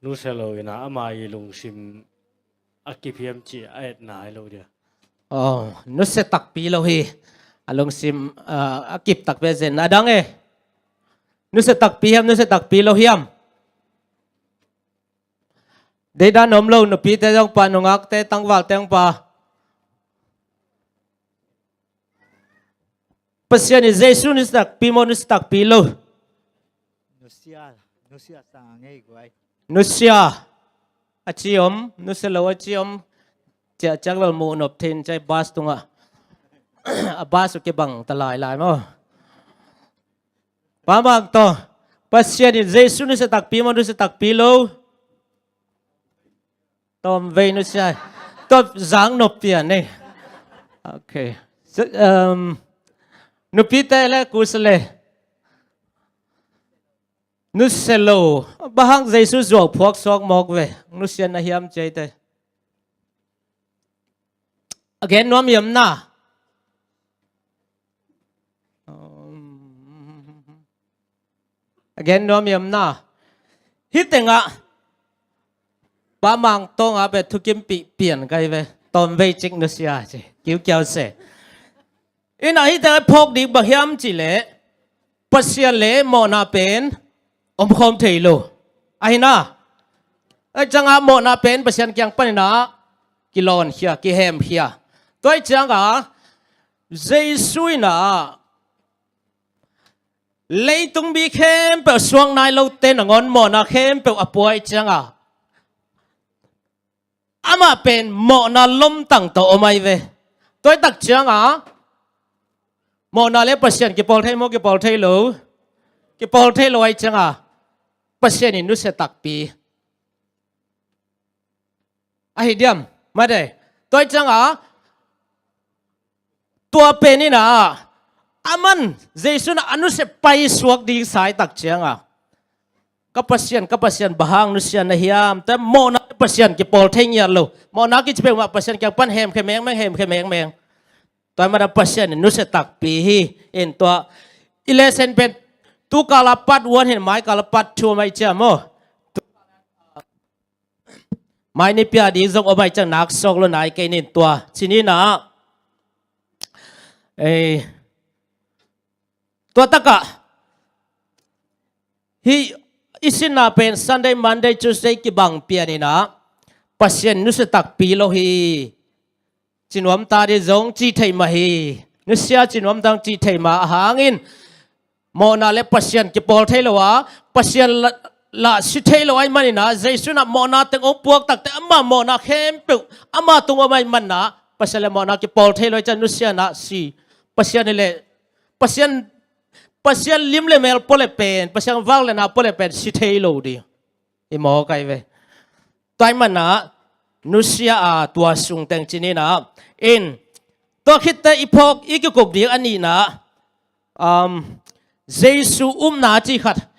Nusia lo ina ama i lungsim a kip hiam ci a et nai lo dia. Oh, nusia takpi lo hi. A lungsim, ah, a kip tak pe zen a dang e. Nusia takpi hiam, nusia takpi lo hiam? Deidan om lo, nupite zong pa, nungakte, tangvalte zong pa. Pasian in Jesu nusia takpi maw, nusia takpi lo? Nusia, nusia sang ei guai. Nusia. A ci om, nusia lo a ci om. Ciah ciak lal muh nop thin cai bas tungah. A bas uh kibang ta lai lai maw? Pa Mang Tawng, Pasian in Jesu nusia takpi maw, nusia takpi lo? Tawm vei nusia. Tawm zang nop pian ei. Ok. So, um, nupite le kusa le. Nusia lo. Bang hang Jesu zuau phuak suak mawk ve. Nusia na hiam ci ei te. A gen nuam hiam na? A gen nuam hiam na? Hih tengah Pa Mang Tawng a pe thukimpih pian kai ve. Tawm vei cik nusia ci. Kiukiau se. Ina hih tengah phawk ding bang hiam ci le Pasian le mawhna pen om khawm thei lo. Ahi na. Ai cianga mawhna pen Pasian kiang panina kilawnkhia, kihemkhia. Tua ai cianga Jesu ina leitung mi khempeuh suak nai lote nangawn mawhna khempeuh a pua ai cianga amah pen mawhna lomtang tawh om ai ve. Tua ai tak cianga mawhna le Pasian kipawl thei maw, kipawl thei lo? Kipawl thei lo ai cianga Pasian in nusia takpi. Ahi diam, mate. Tua ai cianga tua pen ina aman Jesu na a nusia pai suak ding sa ai tak cianga ka Pasian, ka Pasian bang hang nusia na hiam? Tua mawhna Pasian kipawl thei ngiat lo. Mawhna kici peuhmah Pasian kiang pan hemkhia mengmeng, hemkhia mengmeng. Tua ai mana Pasian in nusia takpi hi. In tua i lesson pen tu kala part one hin mai kala part two mai cia maw? Mai ni pia ding zong om ai ciang nak sawk lo nai kei nin tua. Ci nina. Ei. Tua takah hih i sinna pen Sunday, Monday, Tuesday kibang pian ina Pasian nusia takpi lo hi. Ci nuam ta ding zong ci thei mah hi. Nusia ci nuam tang ci thei mah ahangin mawhna le Pasian kipawl thei lo a, Pasian la, la si thei lo ai manina Jesu na mawhna teng ong puak takte ama mawhna khempeuh ama tung om ai manna Pasian le mawhna kipawl thei lo ai cian nusia na si. Pasian hi le Pasian, Pasian lim le mel pua le pen, Pasian vak le na pua le pen si thei lo ding. I mawk ai ve. Tua ai manna nusia a tua sung teng ci-in ah. In, tua khitteh i phawk i kikup ding a nihna, um, Jesu upna cih khat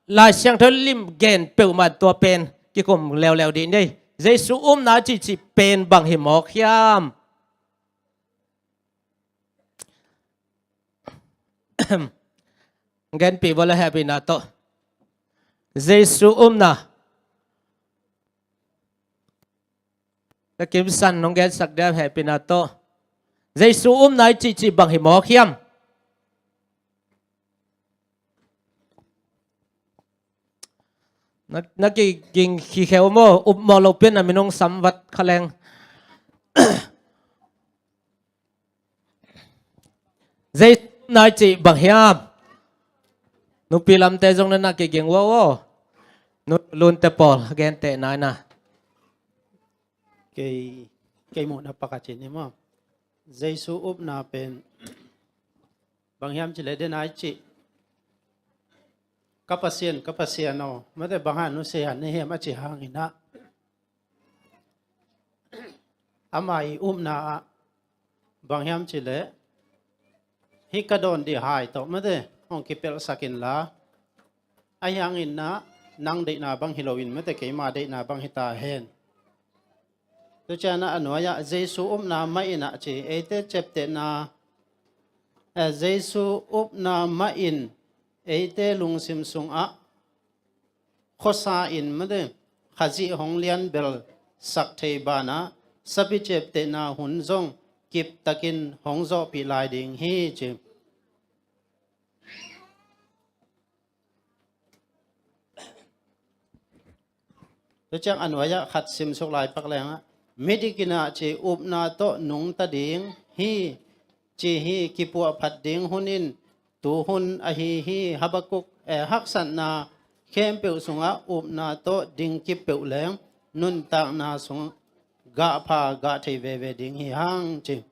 Lai Siangtho lim gen peuhmah tua pen kikum leuleu dih ni. Jesu upna cihcih pen bang hi mawk hiam? Genpih vua le hehpihna tawh. Jesu upna. Ka kimsan nong gensak dia hehpihna tawh. Jesu upna i cihcih bang hi mawk hiam? Na, na kiging khikheu maw, up mawh loh pian na minung samvat kha leng. Jesu upna i cih bang hiam? Nupi lamte zong na na kiging uh aw. Nu Lunte pawl, gente nai na. Kei, kei muhna pakhat ci ni maw. Jesu upna pen bang hiam cih leh den a i cih, ka Pasian, ka Pasian aw, mate bang hang nusia na hi hiam a cih hangin ah, ama i upna ah bang hiam cih leh hih ka dawn dih hai tawh mate hong kipelhsak inla, ahi hangin ah nang deihna bang hi loin mate keima deihna bang hi ta hen. Tua ciangin ah a nuai-ah Jesu upna mah in ah ci, eite ciaptehna, eh, Jesu upna mah in eite lungsim sungah khuasa in mate Khazih hong lianbelsak thei banah, sapi ciaptehna hun zong kiptakin hong zawhpih lai ding hi ci. Tua ciang a nuai-ah khat simsuk lai pak leng ah, midik in ah ci upna tawh nungta ding hi ci hi. Kipuahphat ding hun in tu hun ahi hi. Habakuk, eh, haksatna khempeuh sungah upna tawh ding kip peuh leng nuntakna sung gahpha gah thei veve ding hi hang ci.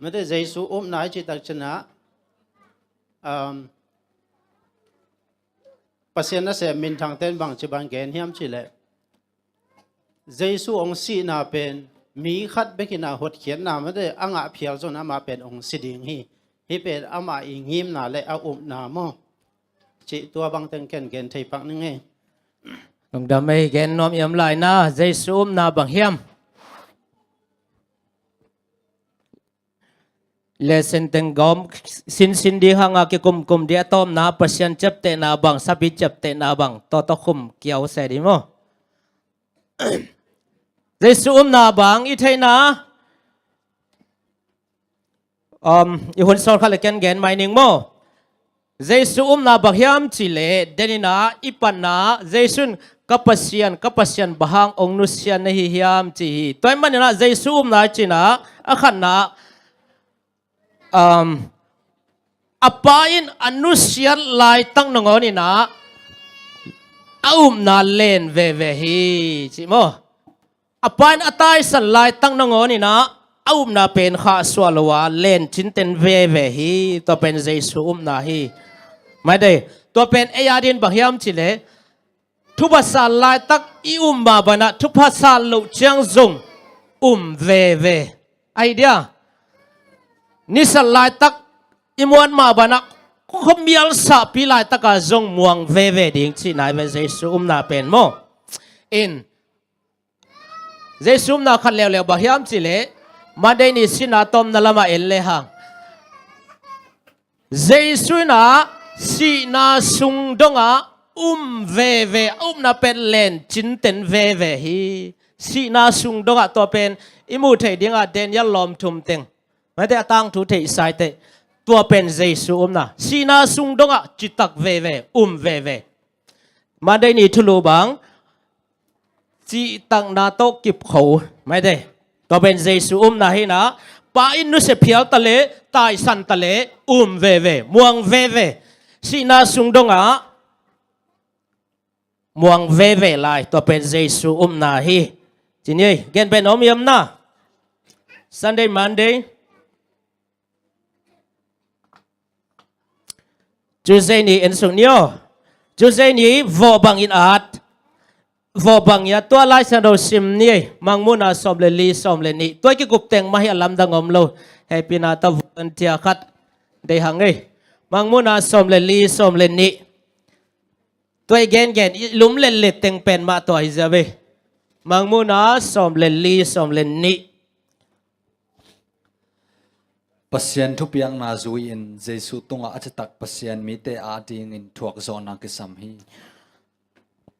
Mate Jesu upna i cih tak ciangin ah, um, Pasian nasem minthangte in bangci bang gen hiam cih leh, Jesu hong sihna pen mi khat bek in ah hotkhiatna mate a ngah phial zong amah pen hong si ding hi. Hih pen amah i ngimna le a upna maw. Cih tua bang teng ken gen thei pak ning ei. Lungdam ei, gen nuam hiam lai na, Jesu upna bang hiam? Lesson teng gawm sinsin ding hang a kikumkum ding a tawpna, Pasian ciaptehna bang, sapi ciaptehna bang, tawh tawh khum kiau se ding maw. Jesu upna bang i theihna, um, i hun sawl khat le ken gen mai ning maw. Jesu upna bang hiam cih leh, den in ah i panna, Jesu in ka Pasian, ka Pasian bang hang hong nusia na hi hiam ci hi. Tua ahih manin ah Jesu upna i cihna, a khatna, um, a Pa in a nusiat laitak nangawn in ah a upna len veve hi ci maw. A Pa in a taisan laitak nangawn in ah a upna pen khahsuah lo a len cinten veve hi. Tua pen Jesu upna hi. Maite, tua pen ei a dingin bang hiam cih leh, thupha sa laitak i um mah banah thupha sa loh ciang zong um veve. Ahi dia, nisa laitak i muan mah banah khuamial sahpi laitak a zong muang veve ding cihna hi ve Jesu upna pen maw. In, Jesu upna khat leuleu bang hiam cih leh, Monday ni sihna tawpna lamah en lehang, Jesu in ah sihna sung dongah um veve, a upna pen len cinten veve hi. Sihna sung dongah, tua pen i muh theih dingah Daniel lawm thum teng, maite a tangthu theihsa i teh, tua pen Jesu upna. Sihna sung dongah citak veve, um veve. Monday ni thulu bang, cihtakna tawh kipkho, maite. Tua pen Jesu upna hi in ah, Pa in nusia phial ta leh, taisan ta leh, um veve, muang veve. Sihna sung dongah muang veve lai, tua pen Jesu upna hi. Ci ni ei, gen pen om hiam na. Sunday, Monday, Tuesday ni en suk ni aw. Tuesday ni vawh bangin at. vawh bang ia tua Lai Siangtho sim ni ei. Mangmuhna sawm le li, sawm le nih. Tua i kikup teng mah hi a, lamdang om lo. Hehpihna tawh volunteer khat deih hang ei. Mangmuhna sawm le li, sawm le nih. Tua i gengen i lum letlet teng pen mah tua hi zia ve. Mangmuhna sawm le li, sawm le nih. Pasian thupiakna zui-in Jesu tungah a citak Pasian mite adingin thuakzawhna kisam hi.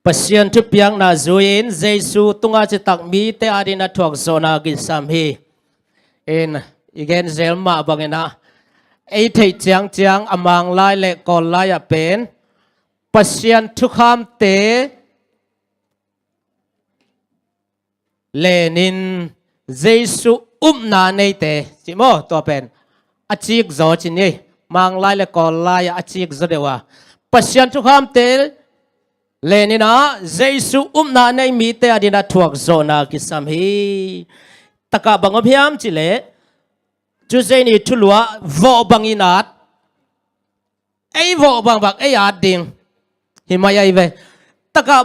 Pasian thupiakna zui-in Jesu tungah a citak mite adingin a thuakzawhna kisam hi. In, i gen zel mah bangin ah, ei theih ciangciang a Manglai le Kawllai ah pen Pasian thukhamte lenin Jesu upna neite, ci maw, tua pen a cikzaw ci ni. Manglai le Kawllai ah a cikzaw deuh a, Pasian thukhamte lenin ah Jesu upna nei mite adingin a thuakzawhna kisam hi. Takah bang om hiam cih leh, Tuesday ni thulu ah vawh bangin at, ei vawh bangbang ei at ding hi mai ahi ve. Takah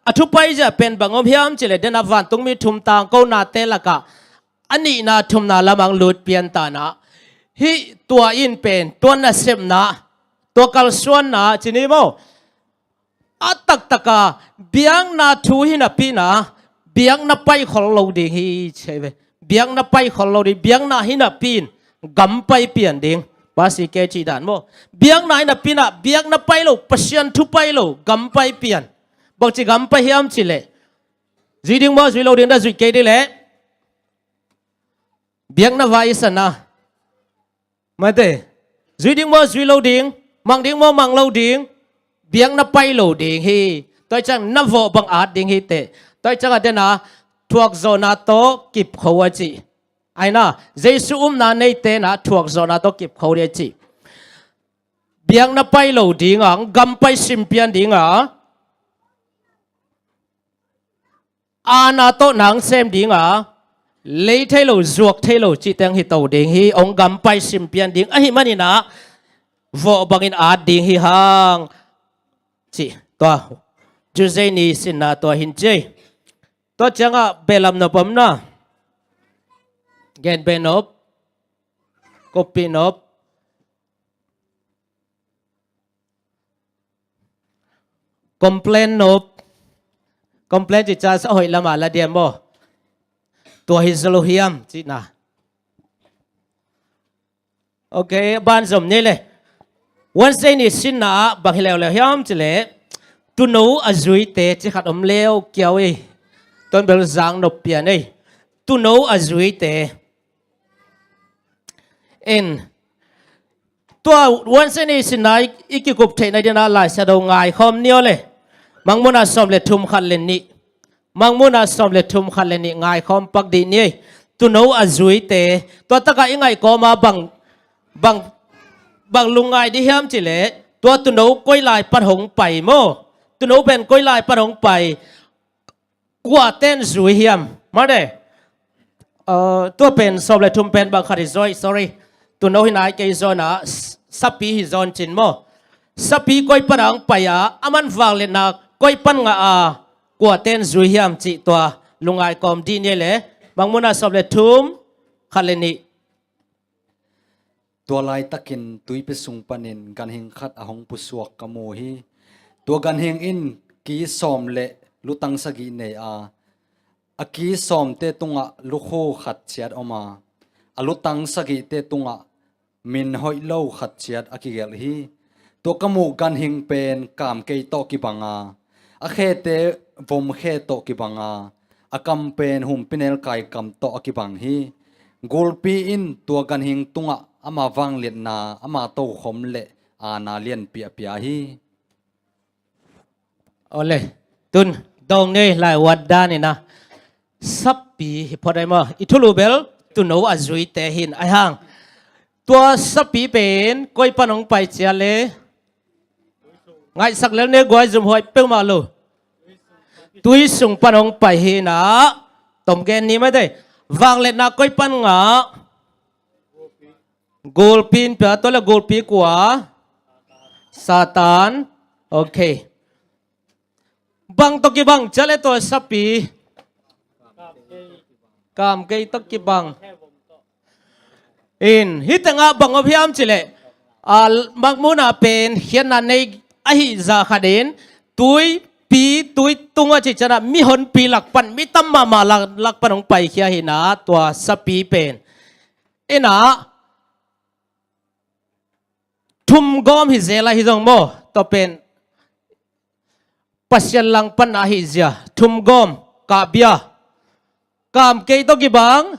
a thupai zia pen bang om hiam cih leh, den a vantungmi thum tangkonate lakah a nihna thumna lamah hong lut pian ta in ah, hih tua in pen tua nasepna, tua kalsuanna ci ni maw, a taktaka biakna thu hi napi in ah, biakna pai khol lo ding hi, ci hi ve. Biakna pai khol lo ding, biakna hi napi in gam pai pian ding. Pasi ke cih dan maw. Biakna hi napi in ah, biakna pai lo, Pasian thu pai lo, gam pai pian. Bangci gam pai hiam cih leh, zui ding maw, zui lo ding, na zuih kei ding leh, biakna vai i san a, mate, zui ding maw, zui lo ding, mang ding maw, mang lo ding, biakna pai lo ding hi. Tua hi ciang na vawh bang at ding hi teh. Tua hi ciang a den a thuakzawhna tawh kipkho a ci. Ahi na, Jesu upna neite in ah thuakzawhna tawh kipkho ding a ci. Biakna pai lo ding a, gam pai sim pian ding a, aana tawh na hong sem ding a, lei thei lo, zuak thei lo cihte hong hi to ding hi, hong gam pai sim pian ding ahih manin ah, vawh bangin at ding hi hang, ci. Tua Tuesday ni sinna tua hi ci ei. Tua ciangah behlap nop om na. Gen beh nop, koppih nop, complain nop. Complain cih ciang a hoih lamah la diam maw? Tua hi zaw lo hiam cihna. Ok, banzom ni le. Wednesday ni sinna ah bang hi leuleu hiam cih leh, tuuno a zuite ci khat om leu kiau ei. Tua in bel zang nop pian ei. Tuuno a zuite. En. Tua Wednesday ni sinna i kikup theihna dingin ah Lai Siangtho ngaikhawm ni aw le. Mangmuhna sawm le thum, khat le nih. Mangmuhna sawm le thum, khat le nih ngaikhawm pak dih ni ei. Tuuno a zuite. Tua takah i ngaih kawm a bang, bang, bang lungngai dih hiam cih leh, tua tuuno koi lai pan hong pai maw? Tuuno pen koi lai pan hong pai? Kuate'n zui hiam? Mate. Tua pen sawm le thum pen bang khat hi zaw ei, sorry. Tuuno hi nai kei zaw in ah, sapi hi zaw in cin maw? Sapi koi pan a hong pai a, aman vangliatna koi pan ngah a, kuate'n zui hiam cih tua lungngai kawm dih ni ei le. Mangmuhna sawm le thum, khat le nih. Tua laitakin tuipi sung panin ganhing khat a hong pusuak ka mu hi. Tua ganhing in ki sawm le lutang sagih nei a, a ki sawmte tungah lukhu khat ciat om a, a lutang sagihte tungah min hoih lo khat ciat a kigelh hi. Tua ka muh ganhing pen kamkei tawh kibang a, a khete vom khe tawh kibang a, a kam pen humpinelkai kam tawh a kibang hi. Gulpi in tua ganhing tungah ama vangliatna, ama tokhom le aana lianpi a pia hi. Awle, tun dawng ni ei, lai uat dan in ah, sapi hi phot ei maw? I thulu bel tuuno a zuite hi in, ahi hang tua sapi pen koi pan hong pai cia le? Ngaihsak lel ni ei, guai, zumhuai peuhmah lo. Tui sung pan hong pai hi in ah, tom gen ni mate. Vangliatna koi pan ngah? Gulpi in pia, tua le gulpi kua? Satan. Ok. Bang tawh kibang ciah le tua sapi. Kamkei tawh kibang. In, hih tengah bang om hiam cih leh, a, Mangmuhna pen khiatna nei ahih zah khat in, tuipi, tui tung a cih ciangin ah mihonpi lak pan, mi tam mahmah lak, lak pan hong paikhia hi in ah tua sapi pen. In ah, thumgawm hi zel ahi zong maw, tua pen Pasian langpanna ahi zia, thumgawm, kahbia, kamkei tawh kibang,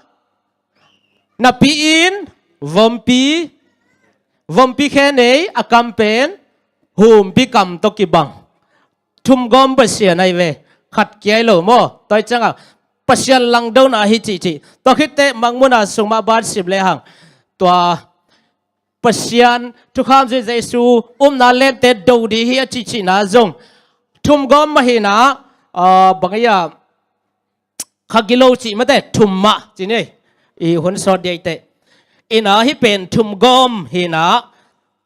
napi-in, vompi, vompi khe nei, a kam pen, humpi kam tawh kibang. Thumgawm Pasian ahi ve, khat kia hi lo maw, tua hi ciangah, Pasian langdona ahi cihcih. Tua khitteh Mangmuhna sung mah ban sim lehang, tua Pasian thukham zui Jesu upna lente do ding hi a cihcihna zong thumgawm mah hi in ah, a, bang ei a, kha gilo cih mate, thum mah ci ni. I hun sawt ding ei teh. In ah hih pen thumgawm hi in ah,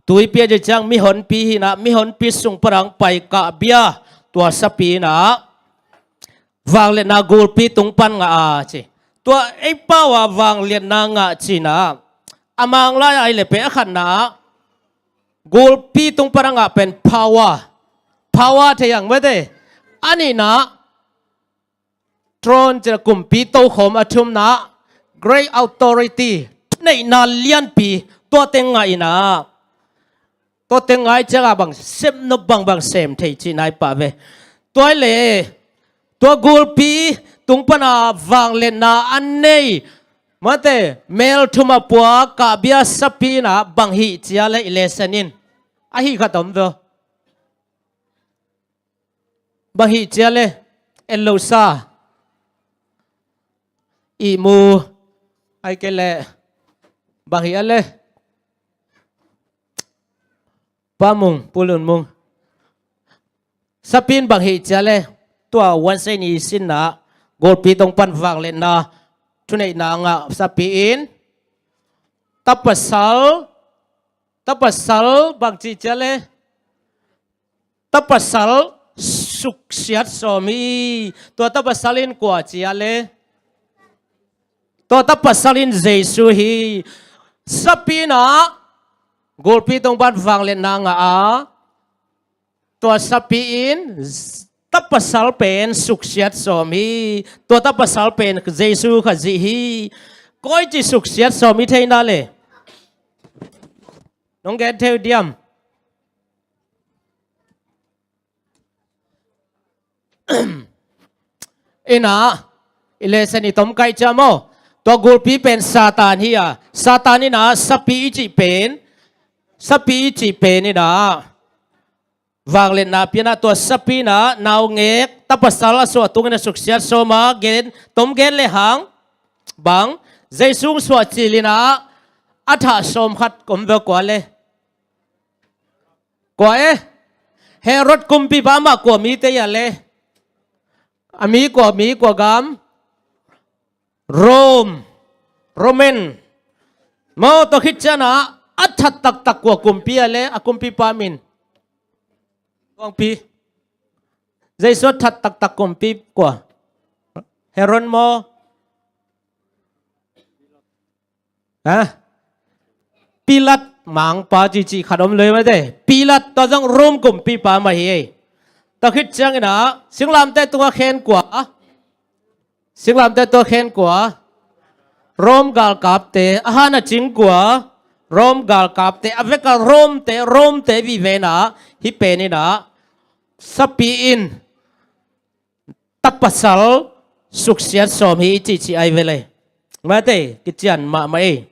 tuipi a cih ciang mihonpi hi in ah, mihonpi sung pan hong pai kahbia, tua sapi in ah vangliatna gulpi tung pan ngah a ci. Tua ei pau a vangliatna ngah cihna, a Manglai a ei le pen a khatna, gulpi tung pan a ngah pen power. Power thei ang mate. A nihna, throne cih kumpi tokhom, a thumna, great authority, neihna lianpi, tua teng ngah in ah. Tua teng ngai ciangah bang sem nop bangbang sem thei cihna hi pah ve. Tua hi leh, tua gulpi tung pan a vangliatna a nei, mate, mel thum a pua kahbia sapi in ah bang hih ciah le i lesson in. A hih khat om ve. Bang hih ciah le, en lo sa. Ihmu, ahih kei leh, bang hih a le. Pa Mung, Pu Lun Mung. Sapi in bang hih ciah le, tua Wednesday ni sinna, gulpi tung pan vangliatna, thuneihna ngah sapi in, tapasal, tapasal bang ci ciah le, tapasal suksiat sawm hi. Tua tapasal in kua ciah le, tua tapasal in Jesu hi. Sapi in ah, gulpi tung pan vangliatna ngah a, tua sapi in, tapasal pen suksiat sawm hi. Tua tapasal pen Jesu Khazih hi. Koi ci suksiat sawm hi thei na le. Nong gen thei uh diam? In ah, i lesson i tom kaih ciang maw. Tua gulpi pen Satan hi a. Satan in ah sapi i cih pen, sapi i cih pen in ah vangliatna pian a, tua sapi in ah naungek, tapasal a suah tung in a suksiat sawm a, gen, tom gen lehang, bang, Jesu suah cil in ah, a thah sawm khat om ve kua le. Kua e? Herod kumpipa amah kua mite hi a le. A mi kua, mi kua gam? Rome. Roman. Maw, tua khit ciang ah, a that taktak kua kumpi a le, a kumpipa min. Tuangpi. Jesu a that taktak kumpi kua? Herod maw? Ha? Pilat mangpa cici khat om lo mate. Pilat tua zong Rome kumpipa mah hi ei. Tua khit ciang in ah, singlamteh tungah khen kua? Singlamteh tungah khen kua? Rome galkapte. A han a cing kua? Rome galkapte. A vek a Romete, Romete vive in ah, hih pen in ah, sapi in, tapasal suksiat sawm hi i cihcih ai ve le. Mate, kician mahmah ei.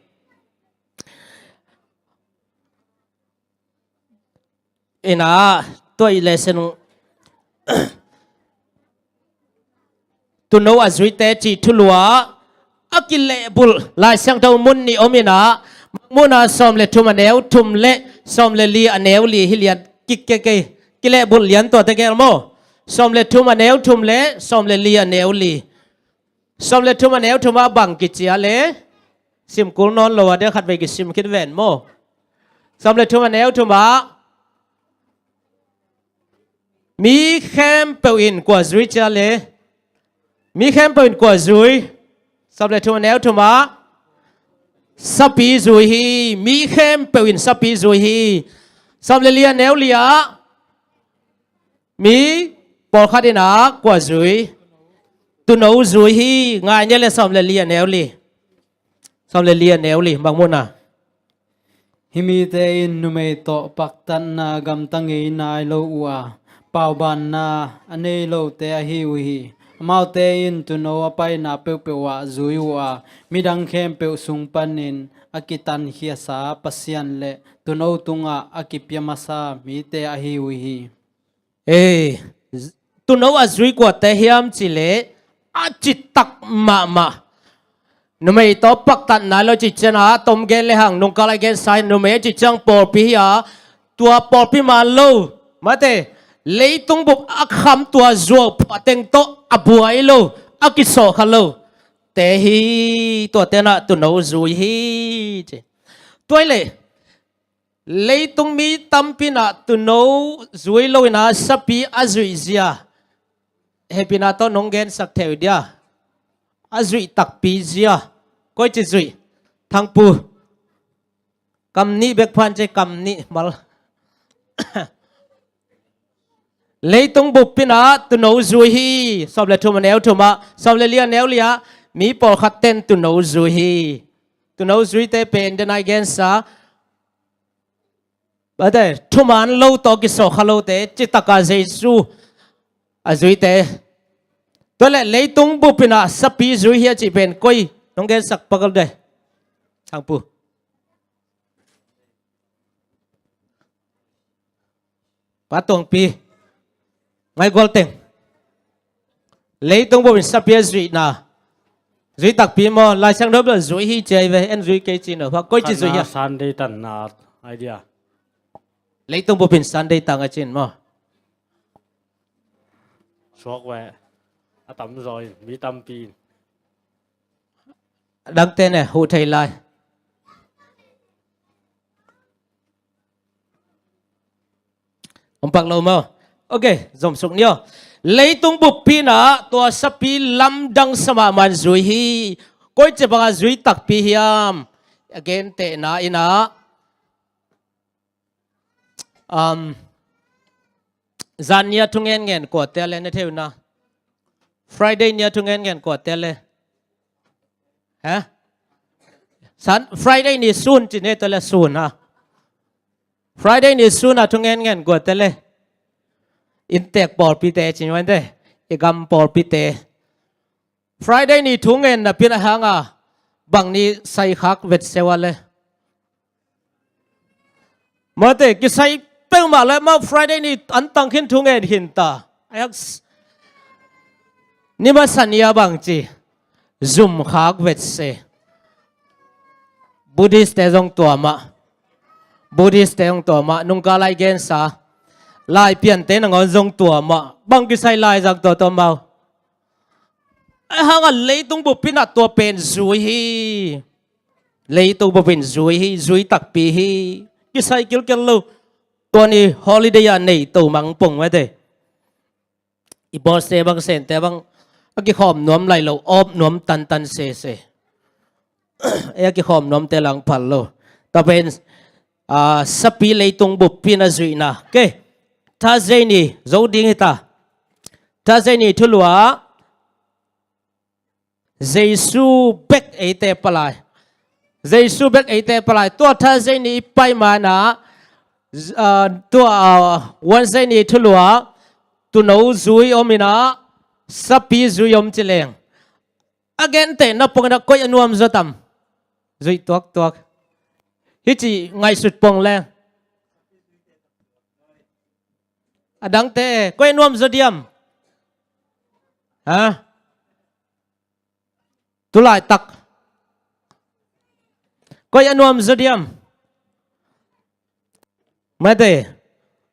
In ah, tua i lesson, tuuno a zuite cih thulu ah, a kilehbulh Lai Siangtho mun nih om in ah, Mangmuhna sawm le thum a neu thum le sawm le li a neu li hi lian kik kei kei. Kilehbulh lian tuate gel maw. Sawm le thum a neu thum le sawm le li a neu li. Sawm le thum a neu thum ah bang kici a le. Sim kul nawn lo a dia khatvei kisim khit ven maw. Sawm le thum a neu thum ah Mi khempeuh in kua zui cia le? Mi khempeuh in kua zui? Sawm le thum a neu thum ah sapi zui hi. Mi khempeuh in sapi zui hi. Sawm le li a neu li ah mi pawlkhat in ah kua zui? Tuuno zui hi. Ngai ni le sawm le li a neu li. Sawm le li a neu li, Mangmuhna. Hih mite in numei tawh paktatna gamta ngei nai lo uh a, paubaanna a nei lote ahi uh hi. Amaute in tuuno a paina peuhpeuh ah zui uh a, midang khempeuh sung panin a kitankhiasa Pasian le tuuno tungah a kipia masa mite ahi uh hi. Ei, tuuno a zui kuate hiam cih leh a citak mahmah. Numei tawh paktatna lo cih ciangin a tom gen le hang, nungkal a gensa in numei a cih ciang pawlpi hi a, tua pawlpi man lo, mate, leitung bup a kham tua zuau phuahteng tawh a buai lo, a kisawhkha lo te hi. Tuate in ah tuuno zui hi ci. Tua hi leh leitung mi tampi in ah tuuno zui lo in ah sapi a zuih zia, hehpihna tawh nong gensak thei uh dia? A zuih takpi zia, koici zuih? Thangpu. Kam nih bek phan ci, kam nih mal. Leitung bup in ah tuuno zui hi. Sawm le thum a neu thum ah, sawm le li a neu li ah mi pawlkhat ten tuuno zui hi. Tuuno zuite pen den a i gensa, mate, thuman lo tawh kisawhkha lote, citaka Jesu a zuite. Tua leh leitung bup in ah sapi zui hi a cih pen koi nong gensak pakal de? Thangpu. Pa Tuangpi. Ngaihgual teng. Leitung bup in sapi a zuihna, zui takpi maw? Lai Siangtho bel zui hi ci hi ve, en zui kei ci no. Koici zui hi a? Sunday tanna idea. Leitung bup in Sunday tang a cin maw? Suak ve. A tamzaw in, mi tampi in. A dangte ne, huh thei lai. Om pak lo maw? Ok, zomsuk ni aw. Leitung buppi in ah tua sapi lamdang sa mahmah in zui hi. Koici bangah zui takpi hiam? A gentehna in ah, um, zan ni a thu ngenngen kuate le na thei uh na. Friday ni a thu ngenngen kuate le. Ha? Sun, Friday ni sun ci ne tua le sun ha. Friday ni sun a thu ngenngen kuate le. Inntek pawlpite ci nuainte. I gam pawlpite. Friday ni thu ngen napi in a hang a bang ni sai khak vetseu a le. Mate, kisai peuhmah le mah Friday ni an tang khin thu ngen khin ta. Ni masa ni a bang ci, zum khak vetse. Buddhist te zong tua mah. Buddhist te zong tua mah. Nungkal lai gensa. Lai piante nangawn zong tua mah. Bang kisai lai zang tua tua mau. A hang a leitung buppi in ah tua pen zui hi. Leitung buppi in zui hi, zui takpi hi. Kisai kilkel lo. Tua ni holiday a nei to mang pong mate. I bawlse bang sente bang a kikhawm nuam lai lo, awp nuam tantan sese. E a kikhawm nuamte lang phal lo. Tua pen, ah, sapi leitung buppi in a zuihna. Ok. Thursday ni zo ding hi ta. Thursday ni thulua. Jesu bek eite palai. Jesu bek eite palai. Tua Thursday ni i pai man ah, ah, tua, ah, Wednesday ni thulua. Tuuno zui om in ah, sapi zui om ci leng. A gentehna pong in ah koi a nuam zaw tam? Zuih tuaktuak. Hici ngaihsut pong le. A dangte, koi a nuam zaw diam? Ha? Tulaitak. Koi a nuam zaw diam? Mate.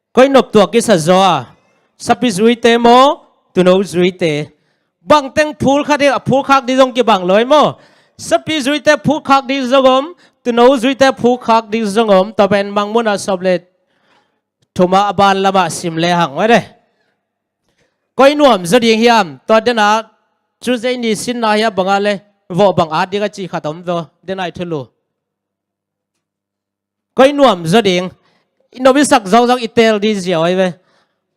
Koi noptuak kisa zaw a? Sapi zuite maw, tuuno zuite? Bangteng phulkha ding, a phulkhak ding zong kibang lo hi maw? Sapi zuite phulkhak ding zong om, tuuno zuite phulkhak ding zong om. Tua pen Mangmuhna sawm le thum a ban lamah sim le hang mate. Koi nuam zaw ding hiam? Tua dena Tuesday ni sinna hia banga le vawh bang at ding a ci khat om zaw, dena i thulu. Koi nuam zaw ding. I nop i sak zawkzawk i teel ding ziau ahi ve.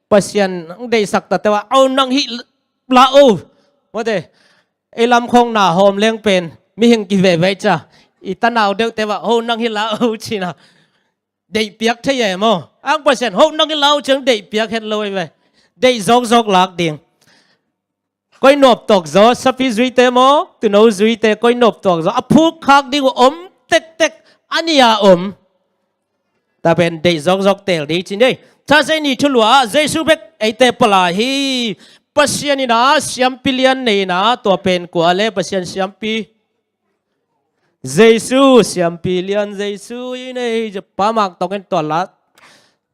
Pasian hong deihsak ta teuh a, "O, nang hih la o." Mawte, ei lam khong na hawm leng pen mihing kiveve ca. I tanau deuh teuh a, "O, nang hih la o," cina. Deih piak thei e maw? Ang Pasian, "Ho, nang hih la o," ciang deih piak het lo ahi ve. Deih zawkzawk lak ding. Koi nop tawk zaw, sapi zuite maw, tuuno zuite, koi nop tawk zaw. A phuk khak ding uh om tektek, a nih a om. Tua pen deih zawkzawk teel ding ci ni. Thursday ni thulu ah Jesu bek eite palai hi. Pasian in a siampi lian nei in a, tua pen kua le Pasian siampi? Jesu, siampi lian Jesu i nei. Pa Mak Tawng in tua la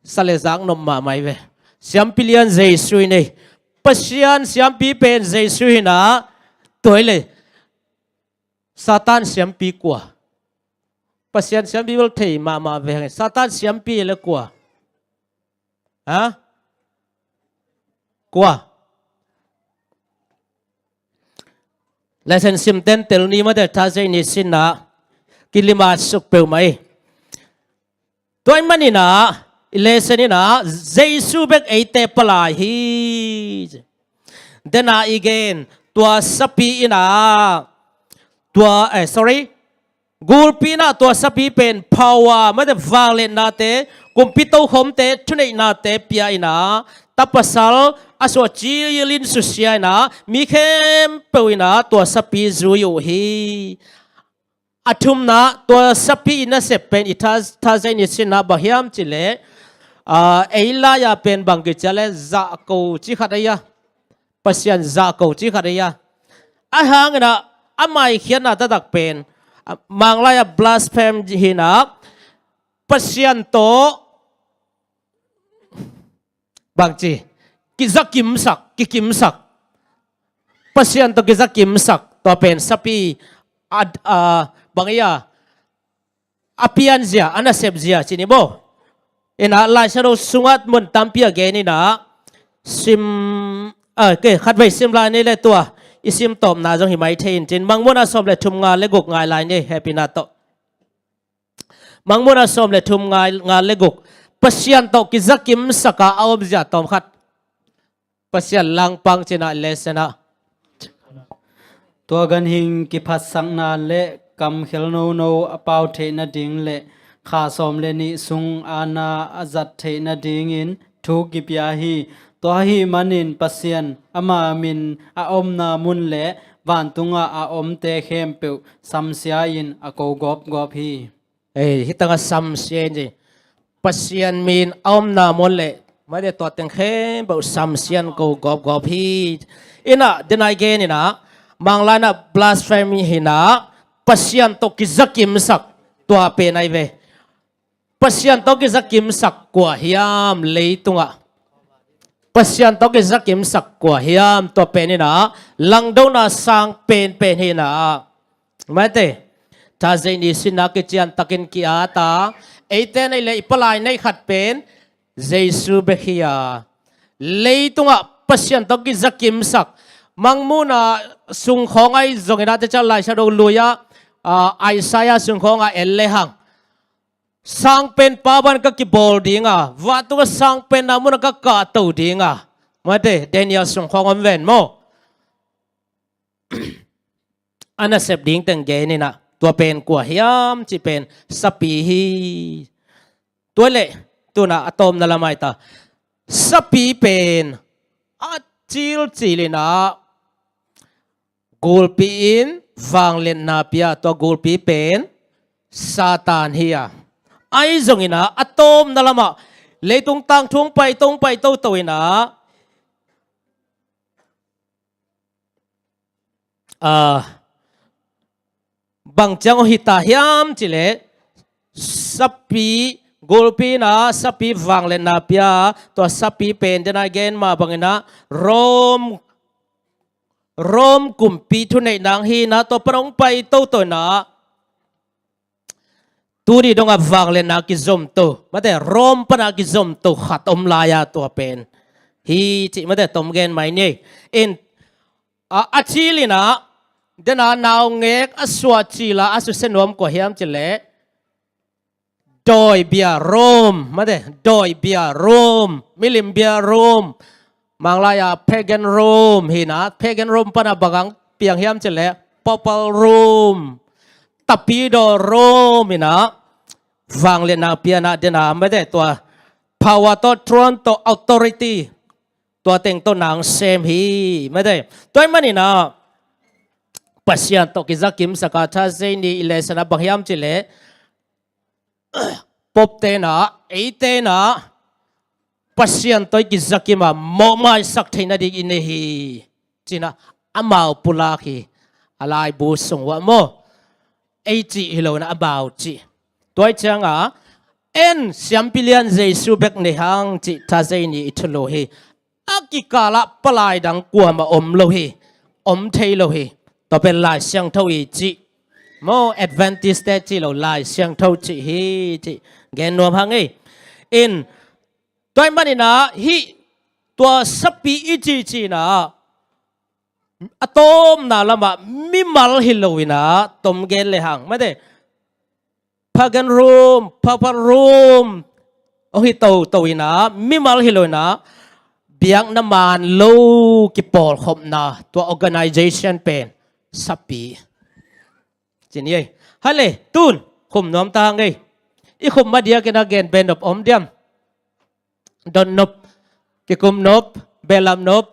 sa le zak nop mahmah hi ve. Siampi lian Jesu i nei. Pasian siampi pen Jesu hi in a, tua hi le. Satan siampi kua? Pasian siampi bel thei mahmah ve hang. Satan siampi le kua? Ha? Kua? Lesson sim ten tel ni mawte, Thursday ni sinna. Kilima suk peuhmah hi. Tua ahih manin a, i lesson in a, Jesu bek eite palai hi. Dena i gen, tua sapi in a, tua, eh, sorry, gulpi in a tua sapi pen power, mawte, vangliatnate, kumpi tokhomte, thuneihnate pia in a, ta pasal a suah cilin susia in a, mi khempeuh in a tua sapi zui uh hi. A thumna, tua sapi i nasep pen i Thurs-, Thursday ni sinna bang hiam cih leh, ah, ei lai-a pen bang kici a le, zahko ci khat ahi a. Pasian zahko ci khat ahi a. Ahang in a, a maikhiatna taktak pen, ah, Mang lai-a blasphemy hi in a, Pasian tawh bangci, kizakimsak, kikimsak. Pasian tawh kizakimsak, tua pen sapi, a, a, bang hi a, a pianzia, a nasepzia ci ni maw. In a Lai Siangtho sungah mun tampi a gen in a, sim, a, ke, khatvei sim lai ni le tua, i sim tawpna zong hi mai thei in cin, Mangmuhna sawm le thum nga le guk ngai lai ni, hehpihna tawh. Mangmuhna sawm le thum nga, nga le guk. Pasian tawh kizakimsak a a omzia tawm khat. Pasian langpang cihna lesson ah. Tua ganhing kiphatsakna le kamkhel nono a pau theih nading le kha sawm le nih sung aana a zat theih nadingin thu kipia hi. Tua ahih manin Pasian ama min a omna mun le vantungah a omte khempeuh samsia in a ko gawpgawp hi. Ei, hih tangah samsia in ci. Pasian min a omna mun le, mate, tua teng khempeuh samsia in ko gawpgawp hi. In a, denai gen in a, Manglai in a blasphemy hi in a, Pasian tawh kizakimsak, tua pen ahi ve. Pasian tawh kizakimsak kua hiam leitungah? Pasian tawh kizakimsak kua hiam? Tua pen in a, langdona sang penpen hi in a. Mate, Thursday ni sinna kician takin ki-at a, eite in a i palai neih khat pen Jesu bek hi a. Leitungah Pasian tawh kizakimsak, Mangmuhna sung khawng ahi zongin a, te ciang Lai Siangtho lui a, a, Isaiah sung khawng a en lehang, sangpenpa bang ka kibawl ding a, vantungah sangpenna munah ka kahto ding a. Mate, Daniel sung khawng om ven maw. A nasep ding teng gen in a, tua pen kua hiam cih pen sapi hi. Tua leh, tu-in a tawpna lam ah hi ta. Sapi pen a cilcil in a, gulpi in vangliatna pia, tua gulpi pen Satan hi a. Ahi zongin a, a tawpna lamah leitung tangthu hong pai to, hong pai toto in a, a, bang ciang aw hi ta hiam cih leh, sapi, gulpi in a sapi vangliatna pia, tua sapi pen denai gen mah bangin a Rom, Rom kumpi thuneihna hi in a, tua pan hong pai toto in a, tuni dongah vangliatna kizomto, mate, Rom pana kizomto khat om lai a, tua pen hi cih mate tom gen mai ni. In a, a cil in a, den a naungek a suah cil a a susia nuam kua hiam cih leh dawi bia Rome, mate, dawi bia Rome, milim bia Rome, Manglai a pagan Rome hi in a, pagan Rome pan a bang hong piang hiam cih leh papal Rome, tapidaw Rome hi in a, vangliatna pia in a, den a mate, tua power tawh, throne tawh, authority, tua teng tawh na hong sem hi, mate. Tua ahih manin a, Pasian tawh kizakimsak a, Thursday ni i lesson a bang hiam cih leh Pope te in a, eite in a, Pasian tawh i kizakim a mawhmaisak theih nading i nei hi, ci in a, amau pulak hi. A laibu sung uah maw, ei cih hi lo in a, amau cih. Tua ahih ciang a, en siampi lian Jesu bek nei hang cih Thursday ni i thulu hi. A kikal ah palai dang kuamah om lo hi, om thei lo hi. Tua pen Lai Siangtho i cih maw, Adventist te cih lo, Lai Siangtho cih hi cih gen nuam hang ei. In tua ahih manin a, hih tua sapi i cih cih in a, a tawpna lam ah mimal hi lo in a, tom gen le hang, mate, pagan Rome, papal Rome hong hi toto in a, mimal hi lo in a, biakna man lo kipawlkhopna, tua organization pen sapi, ci ni ei. Hai le, tun khum nuam ta hang ei. I khum madiak in a, gen beh nop om diam? Don nop, kikum nop, behlap nop.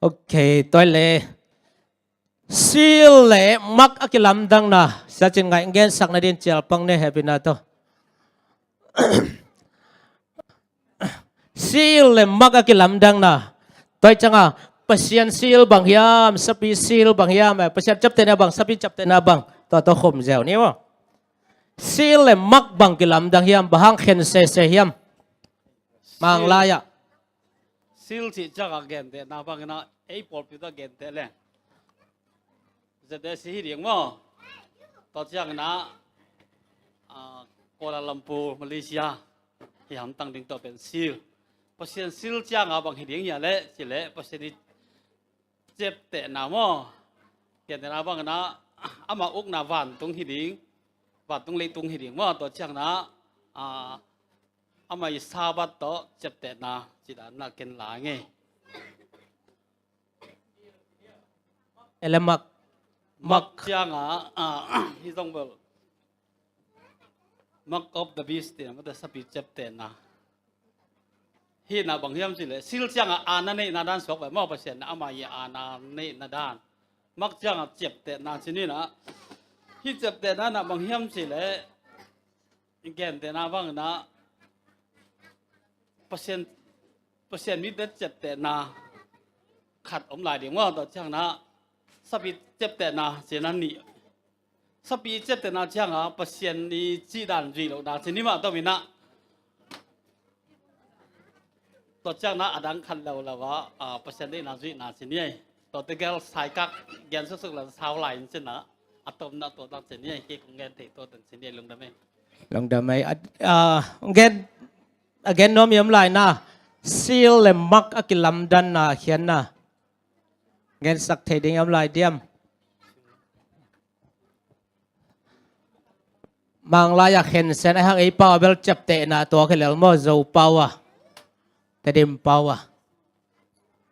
Ok, tua le, seal le mak a kilamdanna, Sia Cin Ngaih, gensak nading cialpang ne, hehpihna tawh. Seal le mak a kilamdanna. Tua ahih ciang a, Pasian seal bang hiam, sapi seal bang hiam, eh, Pasian ciaptehna bang, sapi ciaptehna bang, tua tawh khum ziau ni maw. Seal le mak bang kilamdang hiam, bang hang khen sese hiam? Manglai ah. Seal cih ciang a, gentehna bang in a, ei pawlpi tawh genteh leng Z S C hi ding maw. Tua ciang in a, ah, Kuala Lumpur, Malaysia hi hamtang ding, tua pen seal. Pasian seal ciang a bang hi ding hia leh cih leh, Pasian i ciaptehna maw. Gentehna bang in a, amah ukna vantung hi ding, vantung leitung hi ding maw. Tua ciang in a, ah, amah i Sabbath tawh ciaptehna cih dan in a ken la ing ei. Ele mak. Mak ciang a, ah, hi zong bel, mark of the beast, tua mate, sapi ciaptehna. Hih in a bang hiam cih leh, seal ciang a aana neihna dan suak ve maw, Pasian in amah i aana neihna dan. Mak ciang a ciaptehna ci ni in a. Hih ciaptehna in a bang hiam cih leh, gentehna bang in a, Pasian, Pasian mite ciaptehna khat om lai ding maw. Tua ciang in a, sapi ciaptehna ci in a nih. Sapi ciaptehna ciang a, Pasian i cih dan zuih lohna ci ni mah, tua min a. Tua ciang in a, a dang khat leuleu a, ah, Pasian deihna zuihna ci ni ei. Tua tegel saikak gen suksuk le sau lai in ci in a, a tomna tua tak ci ni ei, kei kong gen thei tua tan ci ni ei, lungdam ei. Lungdam ei. A, a, gen, a gen nuam i om lai na, seal le mak a kilamdanna, khiatna. Gensak thei ding i om lai diam? Manglai a khensen a hang, ei pau a bel ciaptehna tua khia lel maw, Zo pau a, Tedim pau a.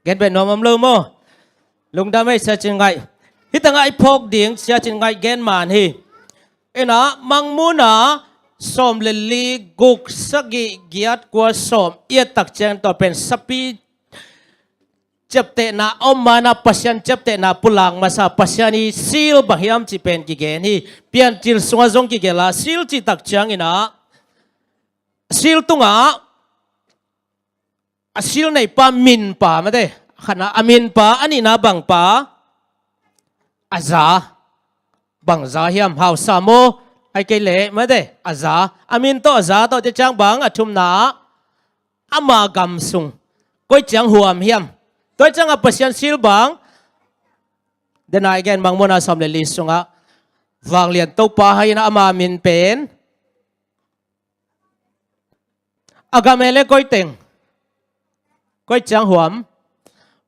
Gen beh nuam om lo maw. Lungdam ei Sia Cin Ngaih. Hih tangah i phawk ding Sia Cin Ngaih gen man hi. In a, Mangmuhna sawm le li, guk, sagih, giat, kua, sawm i et tak ciang, tua pen sapi ciaptehna om man a, Pasian ciaptehna pulak masa, Pasian i seal bang hiam cih pen kigen hi. Piancil sungah zong kigelh a, seal cih tak ciang in a, seal tungah a seal neipa minpa mate, khatna, a minpa, a nihna bangpa, a za. Bang za hiam? Hausa maw, ahih kei leh mate, a za. A min tawh a za tawh, tua ciang bang? A thumna, ama gam sung koi ciang huam hiam? Tua ciang a Pasian seal bang? Denai gen, Mangmuhna sawm le li sungah Vanglian Topa hai in ah ama min pen a gam e le koi teng, koi ciang huam,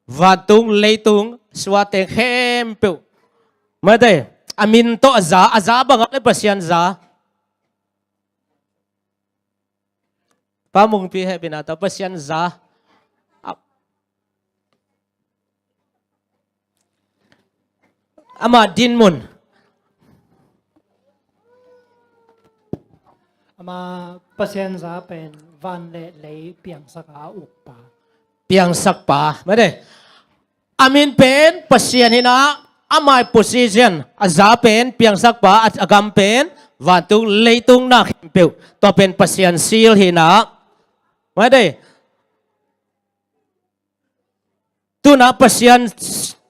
vantung leitung suate khempeuh. Mate, a min tawh a za, a za bang a le Pasian za. Pa Mungpi hehpihna tawh Pasian za. A-, ama dinmun. Ama Pasian za pen van le lei piangsak a ukpa. Piangsakpa. Mate. A min pen Pasian hi in ah, ama position, a za pen piangsakpa, a, a gam pen vantung leitung na khempeuh. Tua pen Pasian sil hi in ah. Mate. Tu in ah Pasian,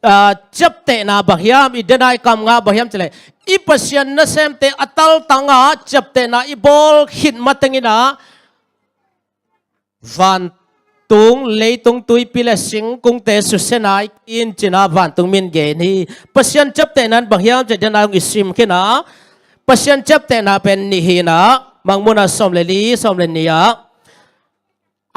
ah, ciaptehna bang hiam, i dena i kamngah bang hiam cih leh, i Pasian nasemte a taltang a ciaptehna i bawl khit mateng in ah, vantung leitung tuipi le singkungte susia nai in ci in ah vantung min gen hi. Pasian ciaptehna in bang hiam cih leh, dena i sim khin ah, Pasian ciaptehna pen nih hi in ah, Mangmuhna sawm le li, sawm le nih ah,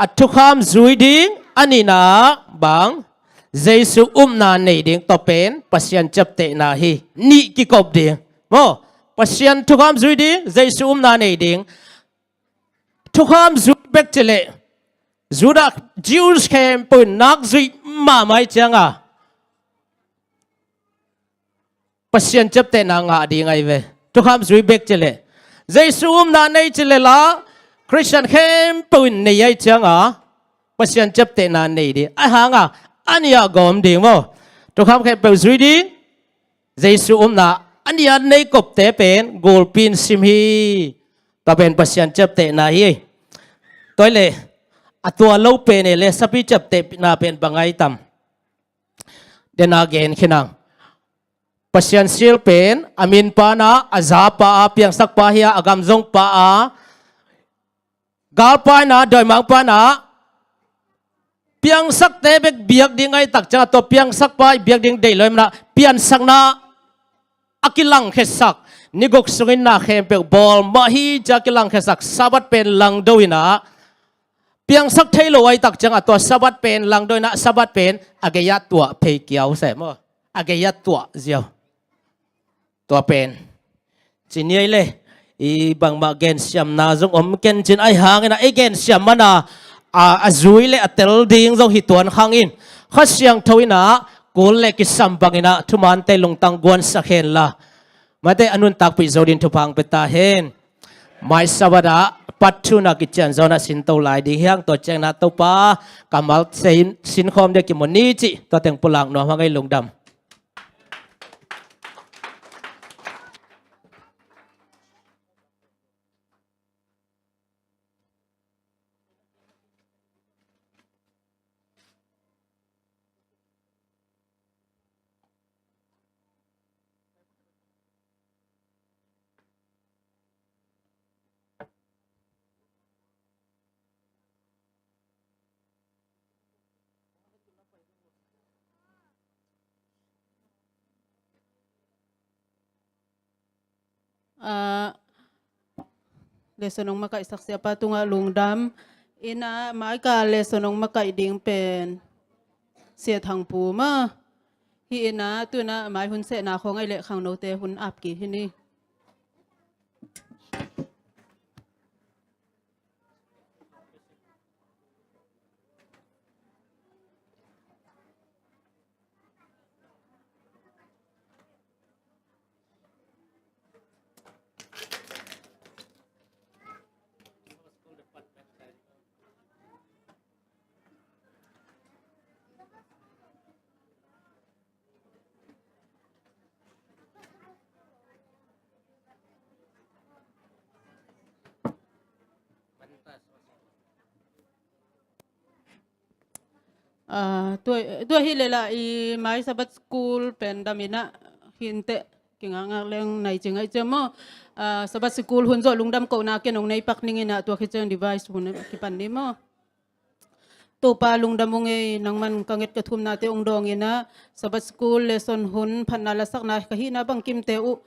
a thukham zui ding, a nihna bang, Jesu upna nei ding, tua pen Pasian ciaptehna hi. Nih kikop ding. Maw, Pasian thukham zui ding, Jesu upna nei ding. Thukham zui bek cih leh, Judah, Jews khempeuh in nak zuih mahmah ahih ciang a, Pasian ciaptehna ngah ding ahi ve. Thukham zui bek cih leh, Jesu upna nei cih leh la, Khristian khempeuh in nei ahih ciang a, Pasian ciaptehna nei ding. Ahih hang a, a nih ah gawm ding maw. Thukham khempeuh zui ding, Jesu upna a nih ah nei kopte pen gulpi in sim hi. Tua pen Pasian ciaptehna hi. Tua hi leh, a tua lo pen e le, sapi ciaptehna pen bang ahi tam. Dena gen khin ang. Pasian sil pen, a min pa in ah, a za pa a, piangsak pa hi a, a gam zong pa a, gal pa in ah, dawimangpa in ah, piangsakte bek biak ding ahih tak ciang a, tua piangsak pa i biak ding deih lo ahih manin ah, piansakna a kilangkhiasak, ni guk sungin na khempeuh bawl mah hi ci a kilangkhiasak, Sabbath pen langdo in ah, piangsak thei lo ahih tak ciang a, tua Sabbath pen langdo in ah, Sabbath pen a gei ah tuah phei kiau se maw. A gei ah tuah ziau. Tua pen. Ci ni ei le. I bangmah gensiamna zong om ken cin ahih hangin ah, ei gensiam man a, a, a zui le a tel ding zong hi tuan khang in. Kha Siangtho in ah, kul le kisam bangin ah, thumante lungtang guansak hen la. Mate, a nuntakpih zo ding thupha hong pia ta hen. Mai Sabbath ah, part two na kician zaw in ah sinto lai ding hi hang, tua ciangin ah Topa kammal sin, sinkhawm ding a kimu ni cih, tua teng pulak nuam hang ei, lungdam. Ah, lesson hong makaihsak siapa tungah lungdam. In ah, mai ka lesson hong makaih ding pen Sia Thang Pu maw. Hi in ah, tu in ah mai hun sehna khawng ahih leh khangnote hun ap kik hi ni. Ah, tua, tua hi leh lah i mai Sabbath School pen dam in ah hi inteh, kingakngak leng nai ci ngai cia maw. Ah, Sabbath School hun zawh lungdam kohna ken hong nei pak ning in ah, tua khit ciang device hun kipan ni maw. Topa lungdam ung ei, nangman ka nget ka thumnate hong dawng in ah, Sabbath School lesson hun phatna lasakna ka hihna bangkimte uh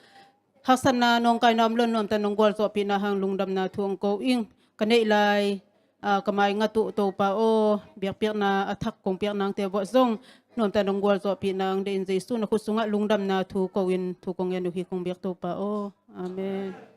haksatna nawngkaina om lo nuamta nong gualzawhpihna hang lungdamna thu hong ko ing. Ka neih lai, ah, ka mai ngat uh Topa aw, biakpiakna a thak kong piak nangte vuah zong nuamta nong gualzawhpihna hang deih in Jesu na khut sungah lungdamna thu ko in thu kong ngen uh hi kong biak Topa aw. Amen.